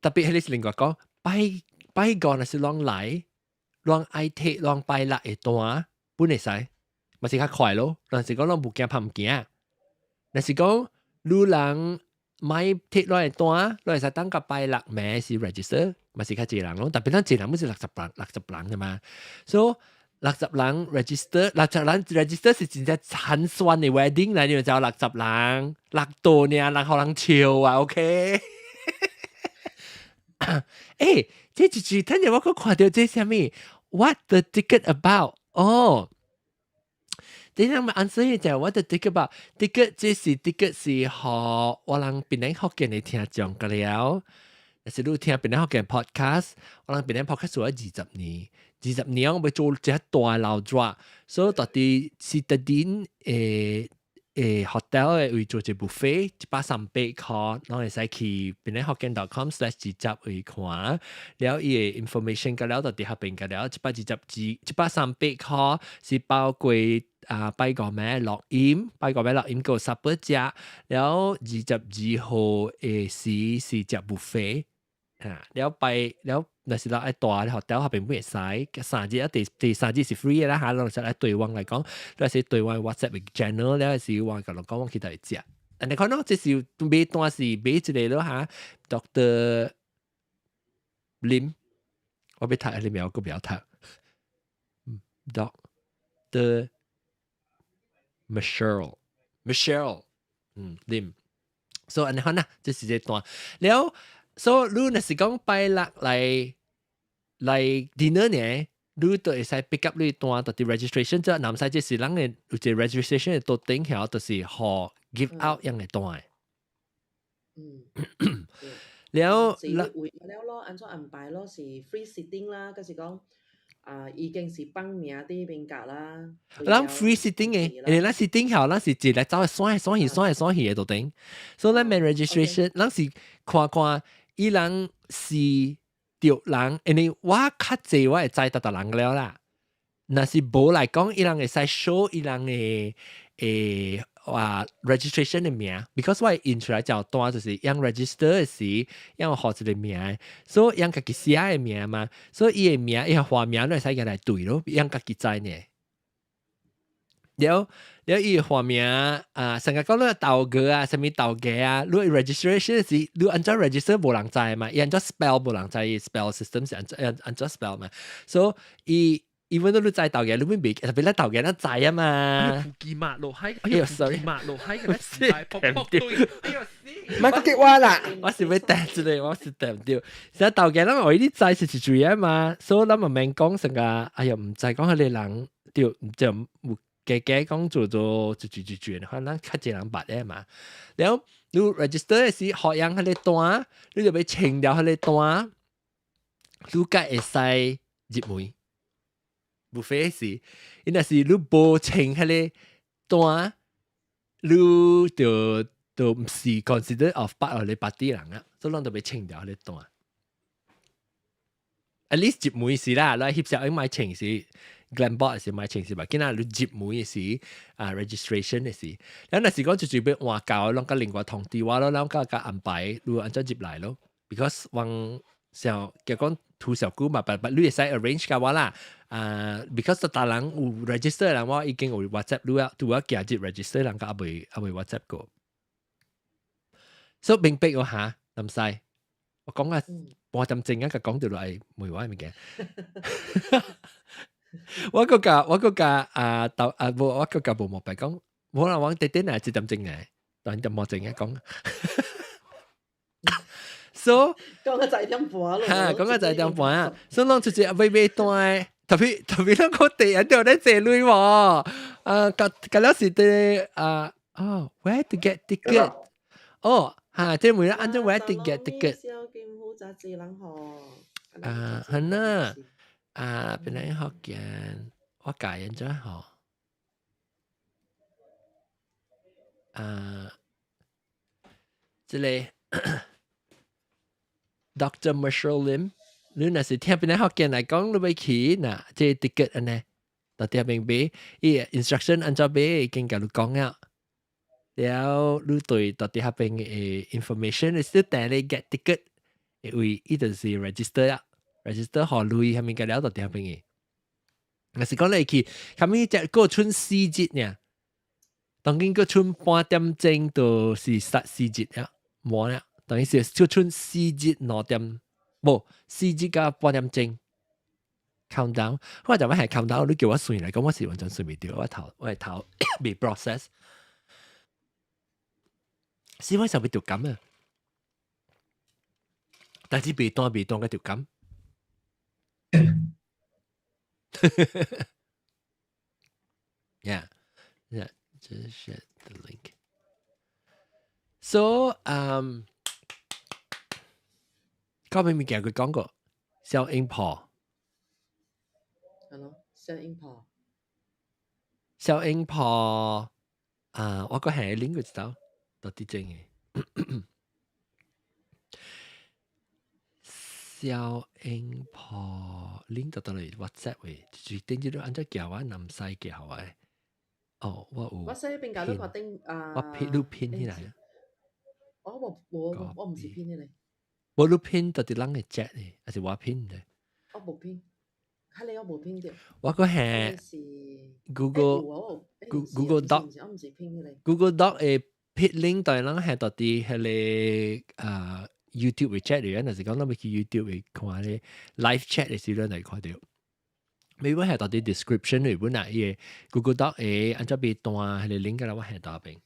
特別彼個是另外講，拜拜五若是攏來，攏愛提攏拜六的單，本會使，嘛是較快咯。若是講攏無驚拍毋驚。若是講你人買提落來單，你會使等到拜六暝時 register，嘛是較濟人咯。特別咱濟人本是六十人，六十人的嘛，所以六十人 register，六十人 register 是真正寒酸的 wedding 來，你就六十人，六多爾，人予人笑啊，OK？欸，這一句，等陣我閣看著這啥物？What the ticket about？哦。你諗下 answer 就 what the ticket about？ticket 這是 ticket 是予我人檳城福建的聽眾個了。若是你聽檳城福建 podcast，我人檳城 podcast 做咗20年，二十年我欲做一個大鬧熱，所以到底是特定hotel 的位做一 buffet，138塊，攏會使去檳城福建 .com/20 位看，了伊的 information 個了就佇彼邊個了，122，138塊是包括啊拜五暝錄音，拜五暝錄音閣 supper 食，了22號的時是食 buffet，啊，了拜了。若是咱愛蹛 hotel 彼邊會使，三日啊，第三日是 free 的啦嚇，攏是來對方來講，若是對方 WhatsApp channel 了是我共人講我去佗食。按呢看咯，這是買單是買一個咯嚇，Doctor Lim，我欲讀彼個名，我閣袂曉讀。Doctor Michelle，Michelle，Lim，所以按呢看啦，這是這單。了，所以你若是講拜六來 dinner 呢，你就會使 pick up 你單，就佇 registration 這南西這是人的有一個 registration 的桌頂曉，就是予 give out 樣的單的。了，是為了咯，按怎安排咯，是 free sitting 啦，就是講啊，已經是放名佇邊格啦。咱 free sitting 嘅，因為咱 sitting 後，咱是一來走去選選去選去選去嘅就頂，所以咱免 registration，咱是看看伊人是著人，因為我較濟我會知逐逐人了啦。若是無來講，伊人會使 show 伊人嘅話 registration 嘅名，because 我印出來就單就是用 register 嘅時，用學一個名，所以用家己寫嘅名嘛，所以伊嘅名伊個花名都會使來對咯，用家己知呢。了了，伊個花名啊，成日講你豆哥啊，啥物豆家啊，你 registration 時，你按怎 register 無人知嘛，伊按怎 spell 無人知，spell system 是按怎 spell 嘛，所以伊 even 都你知豆家，你未特別咱豆家咱知啊嘛。記馬路海，哎呦，sorry，馬路海個時代撲撲對，哎呦死！唔係激我啦，我是欲掟一個，我是掟唔著。實豆家咱為你知是一嘴啊嘛，所以咱嘛免講成個，哎呦，毋知講彼個人對，就有加加講做做一句一句，可能較濟人捌的嘛。然後你 register 的時，學樣彼個單，你就欲清掉彼個單，你才會使入門。buffet 是，伊若是你無清彼個單，你就毋是 consider of part of 你 party 人啊，所以咱就欲清掉彼個單。At least 入門時啦，你翕相應買清時，Glambot 是買清時吧，今仔你入門時啊 registration 的時，咱若是講就準備換教，攏佮另外通知我咯，咱佮佮安排，你按怎入來咯？Because 往像叫講圖小久嘛，but 你會使 arrange 甲我啦。啊，because 逐人有 register 人，我已經有 WhatsApp 你啊，拄啊行入 register 人，佮猶未 WhatsApp 過。所以明白我嚇，林西，我講啊半點鐘啊，佮講到落來問我物件。我閣共啊豆啊無，我閣共無莫白講，無啦，我短短啊一點鐘嘅，但點半鐘啊講。So 講個1點半咯。哈，講個1點半啊，所以攏直接買買單，特別特別咱個地人就咧坐鐳喎，啊，甲甲了是佇啊，哦，where to get ticket？哦，哈，這問按怎 where to get ticket？啊，係啦，啊，本來福建，我教人怎吼？啊，這個 Dr. Marshall Lim，你若是聽邊個福建來講，你欲去若這 ticket 按呢，到底邊買，伊 instruction 按怎買已經共你講了。了，你對到底彼邊的 information 是訂你 get ticket，因為伊就是 register 啦，register 予鐳啥物個了到底彼邊的。若是講你去，後面只閣賰四日爾，當今閣賰半點鐘就是殺四日了，無了，等於是閣賰四日2點，無四日加半點鐘。countdown，我就係 countdown，你叫我算嚟講，我是完全算袂著，我頭未 process。是我想欲著感啊，但是袂斷袂斷個著感。Yeah, just share the link. So, 嗰邊物件佢講過，小鷹婆。係咯，小鷹婆。小鷹婆啊，我個係 link 佢知道，到底真嘅。小鷹婆 link 到到嚟 WhatsApp 喂，就頂住都按怎叫我南西叫我。哦，我有。我西邊搞都確定啊。我 pin 你 pin 起來啊。我無我毋是 pin 起來。無你 pin 到佇人嘅 chat 呢，還是我 pin 的？我無 pin，睇你我無 pin 著。我個係 Google Google Doc，我毋是 pin 起來。 Google Doc 嘅 pin link 對人係到佇彼個啊 YouTube 嘅 chat 裏，若是講咱欲去 YouTube 會看咧 live chat 嘅時陣來看著。每本係到佇 description 裏本啊，伊個 Google Doc 會按怎欲彈彼個 link 啦，我係到邊。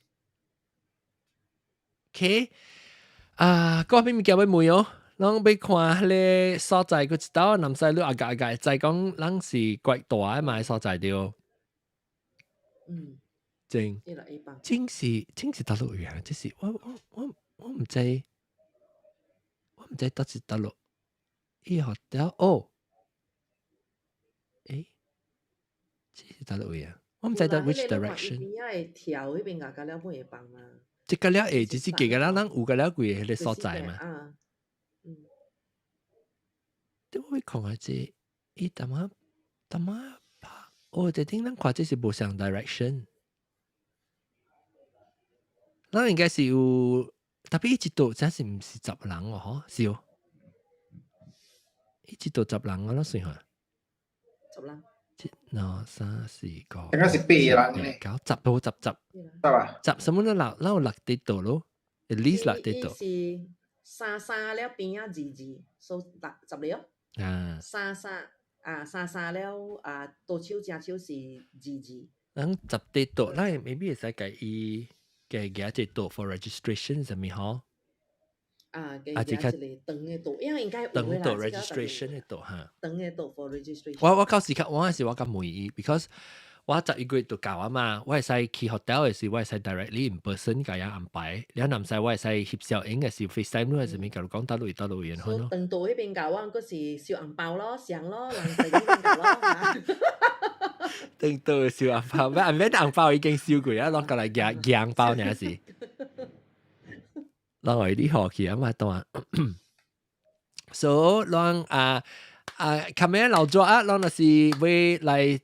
OK，啊，嗰邊物件欲問哦，攏欲看彼個所在，閣一道南西你阿個阿個，知講咱是怪大的嘛所在對。真，真是真是佗落位啊！這是我毋知，我毋知佗是佗落。伊學了哦，誒，這是佗落位啊？我毋知得 which direction。邊仔會跳彼邊個了本會放嘛？這個了會，只是加個了，咱有個了幾个彼個所在嘛。啊，嗯。你會看下這，伊淡仔淡仔拍，哦，這頂咱看這是無相 direction。咱應該是有，特別一度真是毋是10人哦，嗬，是哦。一度十人我攏算下。十人。一、兩、三、四、五。應該是八人咧。九、十都十十。得吧？十什麼都六，咱有六佇度咯，at least 六佇度。是三三了邊仔二二，所以六十個。啊。三三啊，三三了啊，左手正手是二二。咱十佇度，咱 maybe 會使共伊加加一個 for registration 啥物嗬？啊，加加一個長的度，因為應該有長度 registration 的度哈。長的度 for registration。我到時較我時我較問伊，because 我11月就到啊嘛，我會使去 hotel 的時，我會使 directly in person 共伊安排。你若毋使，我會使翕小影的時 FaceTime 你還是物，共你講佗落佗落然後咯。長度彼邊教我，閣是燒紅包咯，上咯，人在彼邊教咯。長度燒紅包，咩？免紅包已經燒過啊，攏過來夾夾紅包爾是。攏會你學去啊嘛，當。所以攏啊啊，琴日老做啊，攏若是欲來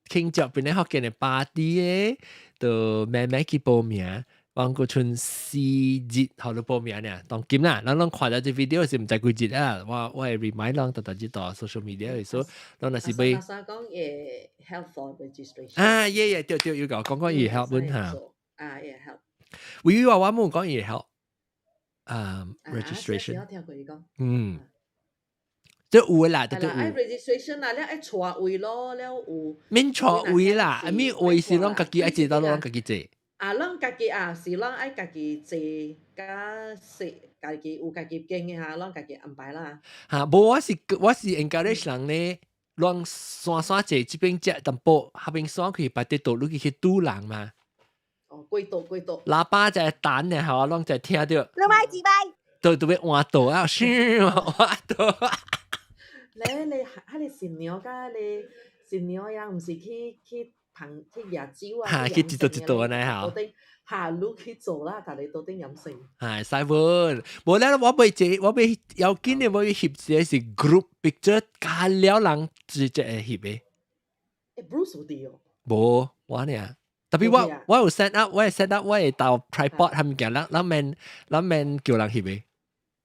慶祝檳城福建的 party 的，就慢慢去報名。往個賰4日予你報名呢，當今啦，咱攏看著這 video 是毋知幾日啊，我會 remind 攏逐逐日到 social media 的，所以攏若是欲。阿講會 help for registration。啊，yeah yeah，對對，有共講講伊會 help 阮哈。啊，會 help。為話我冇講伊會 help。啊，registration。嗯。這有的啦，對對有。愛 registration 啦，了愛帶位咯，了有。免帶位啦，啊咪位是攏家己愛坐到攏家己坐。啊，攏家己啊，是攏愛家己坐，佮說家己有家己間的哈，攏家己安排啦。哈，無我是 encourage 人咧，攏散散坐，這邊食淡薄，彼邊散去別佇度，你去拄人嘛。哦，幾度幾度。喇叭在彈呢，嚇，攏在聽著。你買幾擺？都都欲換桌啊，噓，換桌。咧，你彼个新娘佮你新娘呀，毋是去捧去舉酒啊？哈，去一桌一桌按呢哈。桌頂下你去做啦，逐个桌頂飲勝。係，使無？無咧，我欲坐，我欲要緊的，我欲翕一個是 group picture，加了人直接會翕的。欸，Bruce 有佇哦？無，我爾。特別我有 set up，我會 set up 我會鬥 tripod 含物件，咱免叫人翕的。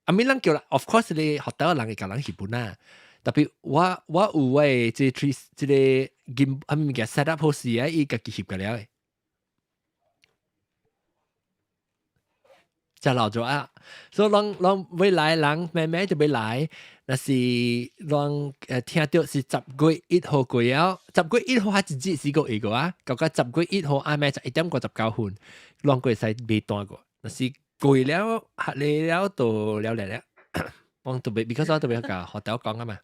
啊，免人叫人，of course 你學到人會共人翕本啊。特別我有我的這 tree 這個金啊物件 set up 好勢啊，伊家己翕個了的。真老咗啊！所以攏攏欲來人慢慢就欲來，若是攏聽著是10月1號過了，十月一號還一日是個一個啊，到到10月1號暗暝11點59分，攏會使買單過。若是過了合理了就了了了，我特別，because 我特別共學校講啊嘛。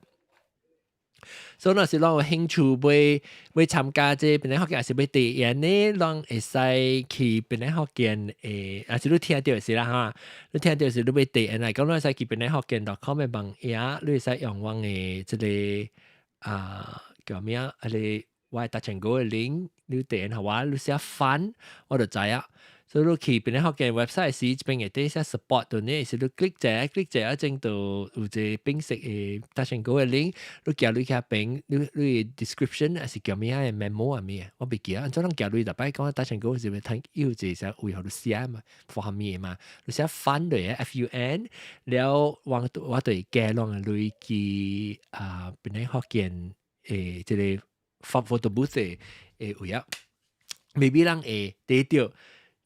所以若是攏有興趣欲欲參加這檳城福建，還是欲體驗呢，攏會使去檳城福建的，啊是你聽著是啦哈，你聽著是你欲體驗來講，你會使去檳城福建 .com 的網頁，你會使用阮的這個啊叫啥物啊？彼个我的 Touch 'n Go 的 link，你填予我，你寫 fun，我就知影。所以你去檳城福建 website 時，這邊會底寫 support 度呢，是你 click 一下 click 一下，正就有一個變色的 Touch 'n Go 的 link，你行入去遐邊，你 description 還是叫咩啊 memo 啊咩？我袂記啊。按怎攏行入逐擺講 Touch 'n Go 是咪睇有一個啥位予你寫嘛，符合咩嘛？你寫 fun 落 F U N，了我我就會加攏落去啊，檳城福建的這個發 photo booth 的位啊，maybe 人會得著。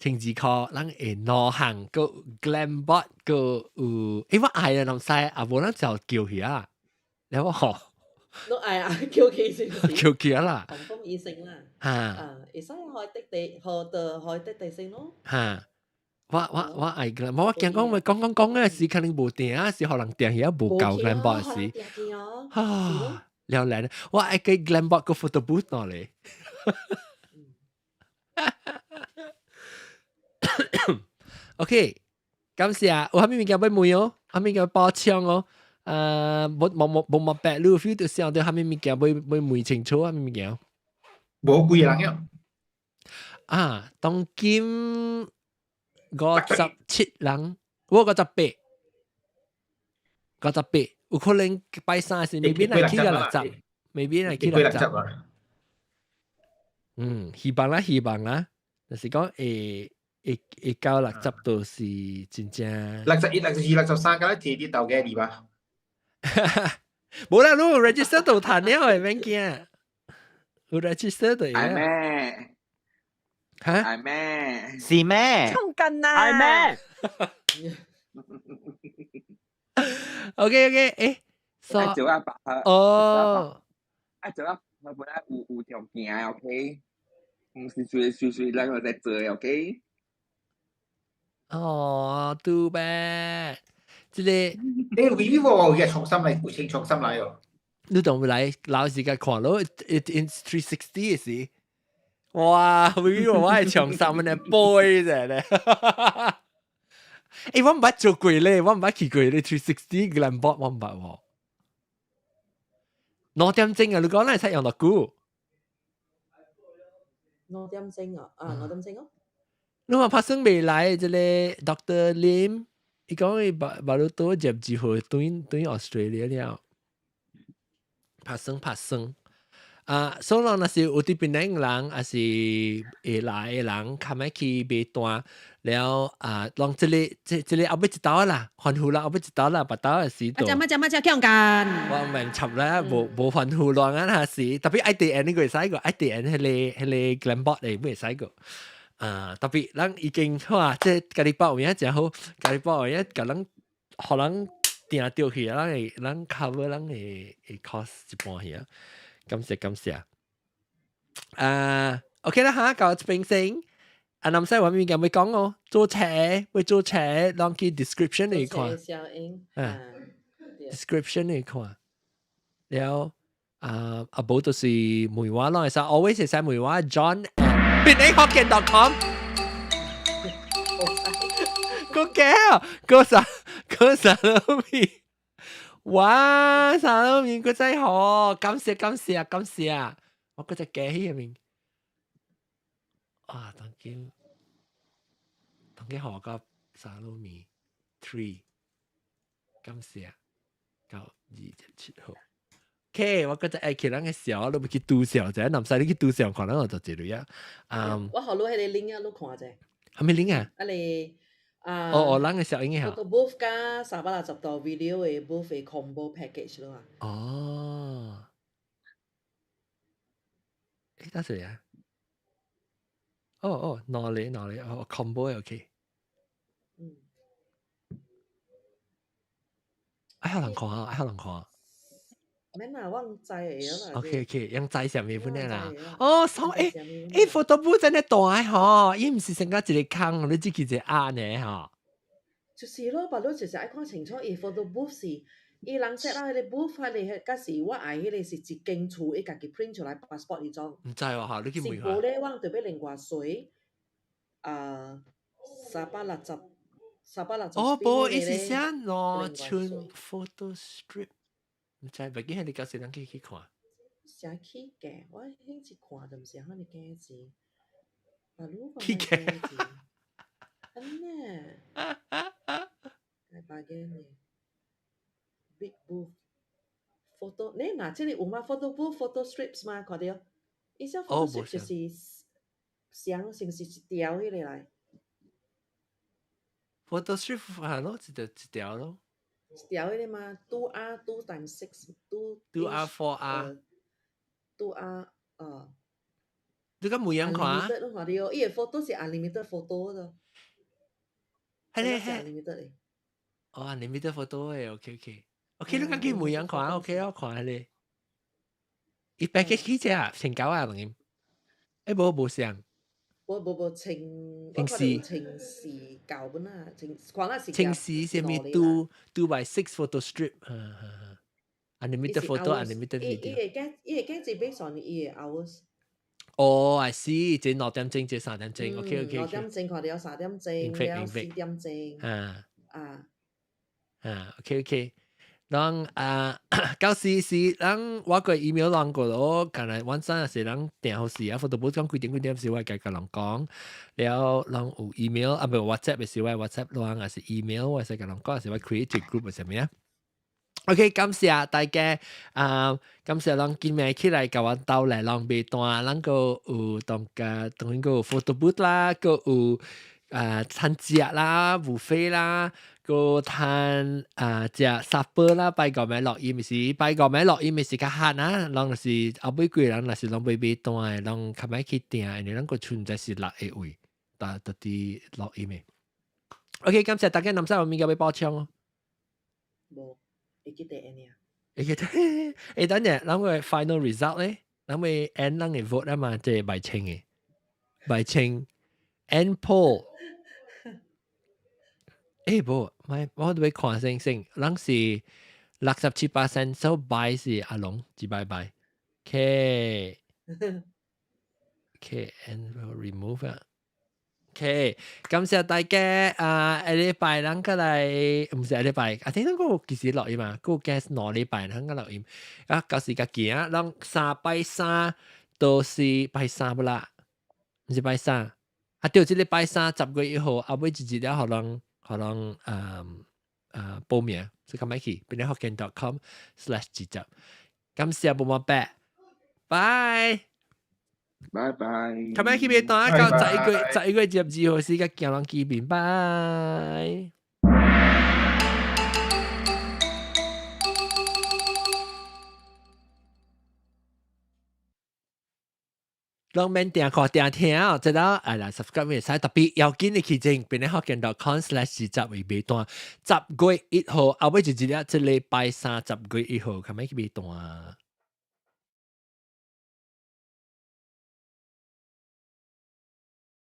1000塊，咱會兩項個 Glambot 個有，欸我愛啊，毋知啊，無咱就叫去啊，了我吼，你愛啊，叫去是毋是？叫去啊啦，紅風醫生啦，哈，啊，會使開滴地，開的開滴地先咯。哈，我愛 Glam，我驚講咪講講講嘅時可能無訂啊，是予人訂去啊無夠 Glambot 時，啊，了來，我愛個 Glambot 個 photo booth 喏咧。OK，感謝，有啥物物件欲問哦？啥物件補充哦？啊，無無無無無白，你有 feel 到想到啥物物件，未未問清楚啥物物件？無幾個人樣。啊，當今57人，我五十八，五十八，有可能拜三時未必來去個六十，未必來去六十。嗯，希望啦，希望啦，就是講會會會到六十都是真正。 61、62、63，敢若提啲豆嘅嚟吧？無啦，你 register 都談了的，免驚。有 register 就係咩？嚇？係咩？是咩？衝緊啊！係咩？ OK OK，誒，愛做阿爸，哦，愛做阿爸本來有有條件，OK，毋是隨隨隨咱個在做，OK。哦，too bad，這個誒，V V 我嘅重新嚟，有請重新來哦。你同來老時間看咯，it in 360 時，哇！V V 我係長衫嘅 boy 啫咧。誒，我毋捌做過咧，我毋捌去過咧 360 Glambot，我毋捌喎。2點鐘啊！你講咱會使用偌久？ 2點鐘啊，啊2點鐘哦。你話拍算未來這個 Dr. Lim，伊講伊巴巴魯多接2號轉轉 Australia 了。拍算拍算。啊，所以若是有佇檳城人，抑是會來的人，較欲去買單了啊，攏這個這這個後尾一道啦，歡呼啦，後尾一道啦，別道的時阿只乜只乜只強間。我毋免插啦，無無歡呼亂啊，那時特別愛佇 end 你個會使個，愛佇 end 彼個彼個 Glambot 的會使個。啊，特別咱已經哇，這家己報有影誠好，家己報有影共人，予人訂著去，咱會咱 cover 咱會會 cost 一半去啊。感謝感謝。啊，OK 啦嚇，到這邊先。啊，南西話物件欲講哦，做車欲做車，攏去 description 裡看。啊，description 裡看。了啊，啊無就是問我攏會使，always 會使問我 John@penanghokkien.com。個驚，個啥個啥都面，哇，啥都面個真好，感謝感謝啊感謝啊，我嗰隻驚起入面。啊，當今當今學個沙撈麵 three，感謝到27號。OK，我覺得愛去咱個小，你欲去拄上者，南西你去拄上看咱我就一類啊。嗯，我予你彼個 link 啊，你看者。啥物 link 啊？啊你啊。哦哦，咱個小英嘅。個 booth 加360度 video 的 booth 的 combo package 咯啊。哦。誒，等陣啊。哦哦，兩個兩個，哦，combo OK。嗯。愛好人看啊，愛好人看。免啦，我毋知會啦。 OK OK，用知啥物本來啦。哦，所以誒誒，photo booth 真係大吼，伊毋是成個一個空，你只去一個鴨呢吼。就是咯，別你就是愛看清楚，伊 photo booth 是伊人 set 啦，彼個 booth 彼個，敢是我愛彼個是一間厝，伊家己 print 出來 passport 彼種。毋知喎哈，你去問是無咧，我著欲另外隨啊360360。哦，無，伊是寫2寸 photo strip。毋知，袂記係你到時人去去看。寫起價，我興一看就毋是遐爾價錢。起價。真的。來把嘅呢？Big booth photo，你若這裡有嗎？Photo booth photo strips 嗎？看著，伊寫 photo strip 就是相，是毋是一條彼個來？Photo strip 係咯，一條一條咯。一條彼個嘛，2R 2 times 6 two 2R 4R 2R 啊。你講每樣看？ Unlimited 攏看著，伊個 photo 是 unlimited photo 的。係咧係。 unlimited 的。哦，unlimited photo 的，OK OK。OK，你講去每樣看，OK 我看下咧。伊 package 幾隻啊？1900啊，等於。誒，無無相。無無無千，千四。1400本啊，千看那是。 1400啥物 2 2 by 6 photo strip，哈哈哈。Unlimited photo, unlimited video。伊會計一筆算伊的 hours。哦，I see，這2點鐘，這3點鐘，OK OK。 2點鐘看著3點鐘，了4點鐘。啊。啊。啊，OK OK，人啊，到時是人我個 email 人過咯，近來晚上是人訂好時啊，photo booth 講幾點幾點時我會共人講，了人有 email 啊，唔 WhatsApp 嘅時我 WhatsApp 人，還是 email 我會共人講，還是我 create 一 group 啥物啊？OK，感謝大家啊，感謝人今日起來共阮鬥來人買單，咱閣有當家當然閣有 photo booth 啦，閣有啊餐食啦，buffet 啦，閣趁啊食 supper 啦，拜五暝錄音是拜五暝錄音是較慳啊，人就是後尾幾人若是攏欲買單的，攏較歹去訂，因為咱個存在是六個位，但特佇錄音的。OK，感謝大家，林生有物件欲補充哦？無。會記得呢？會記得，欸，等陣，咱個 final result 咧，咱會 end 咱嘅 vote 啊嘛，這係拜清嘅，拜清 end poll。欸，無，我我都欲看先先，咱是67%，所以敗是阿龍，一敗敗。K K and remove 啊。OK，感謝大家啊！下禮拜咱過來，毋是下禮拜，啊，聽講個幾時錄音嘛？個 guest 2禮拜咱個錄音，啊，到時較行，咱三拜三都是拜三不啦？毋是拜三，啊對，這個拜三10月1號，後尾一日了，予人予人報名，所以較買去，變咗福建 .com/20，感謝無毛伯，拜。拜拜。較買去買單，到11月11月22號時，佮行人見面，拜。攏免訂看訂聽哦，這道啊來 subscribe 會使特別要緊的去前，變咗福建 .com/20 為買單，10月1號後尾一日了，這禮拜三十月1號，較買去買單。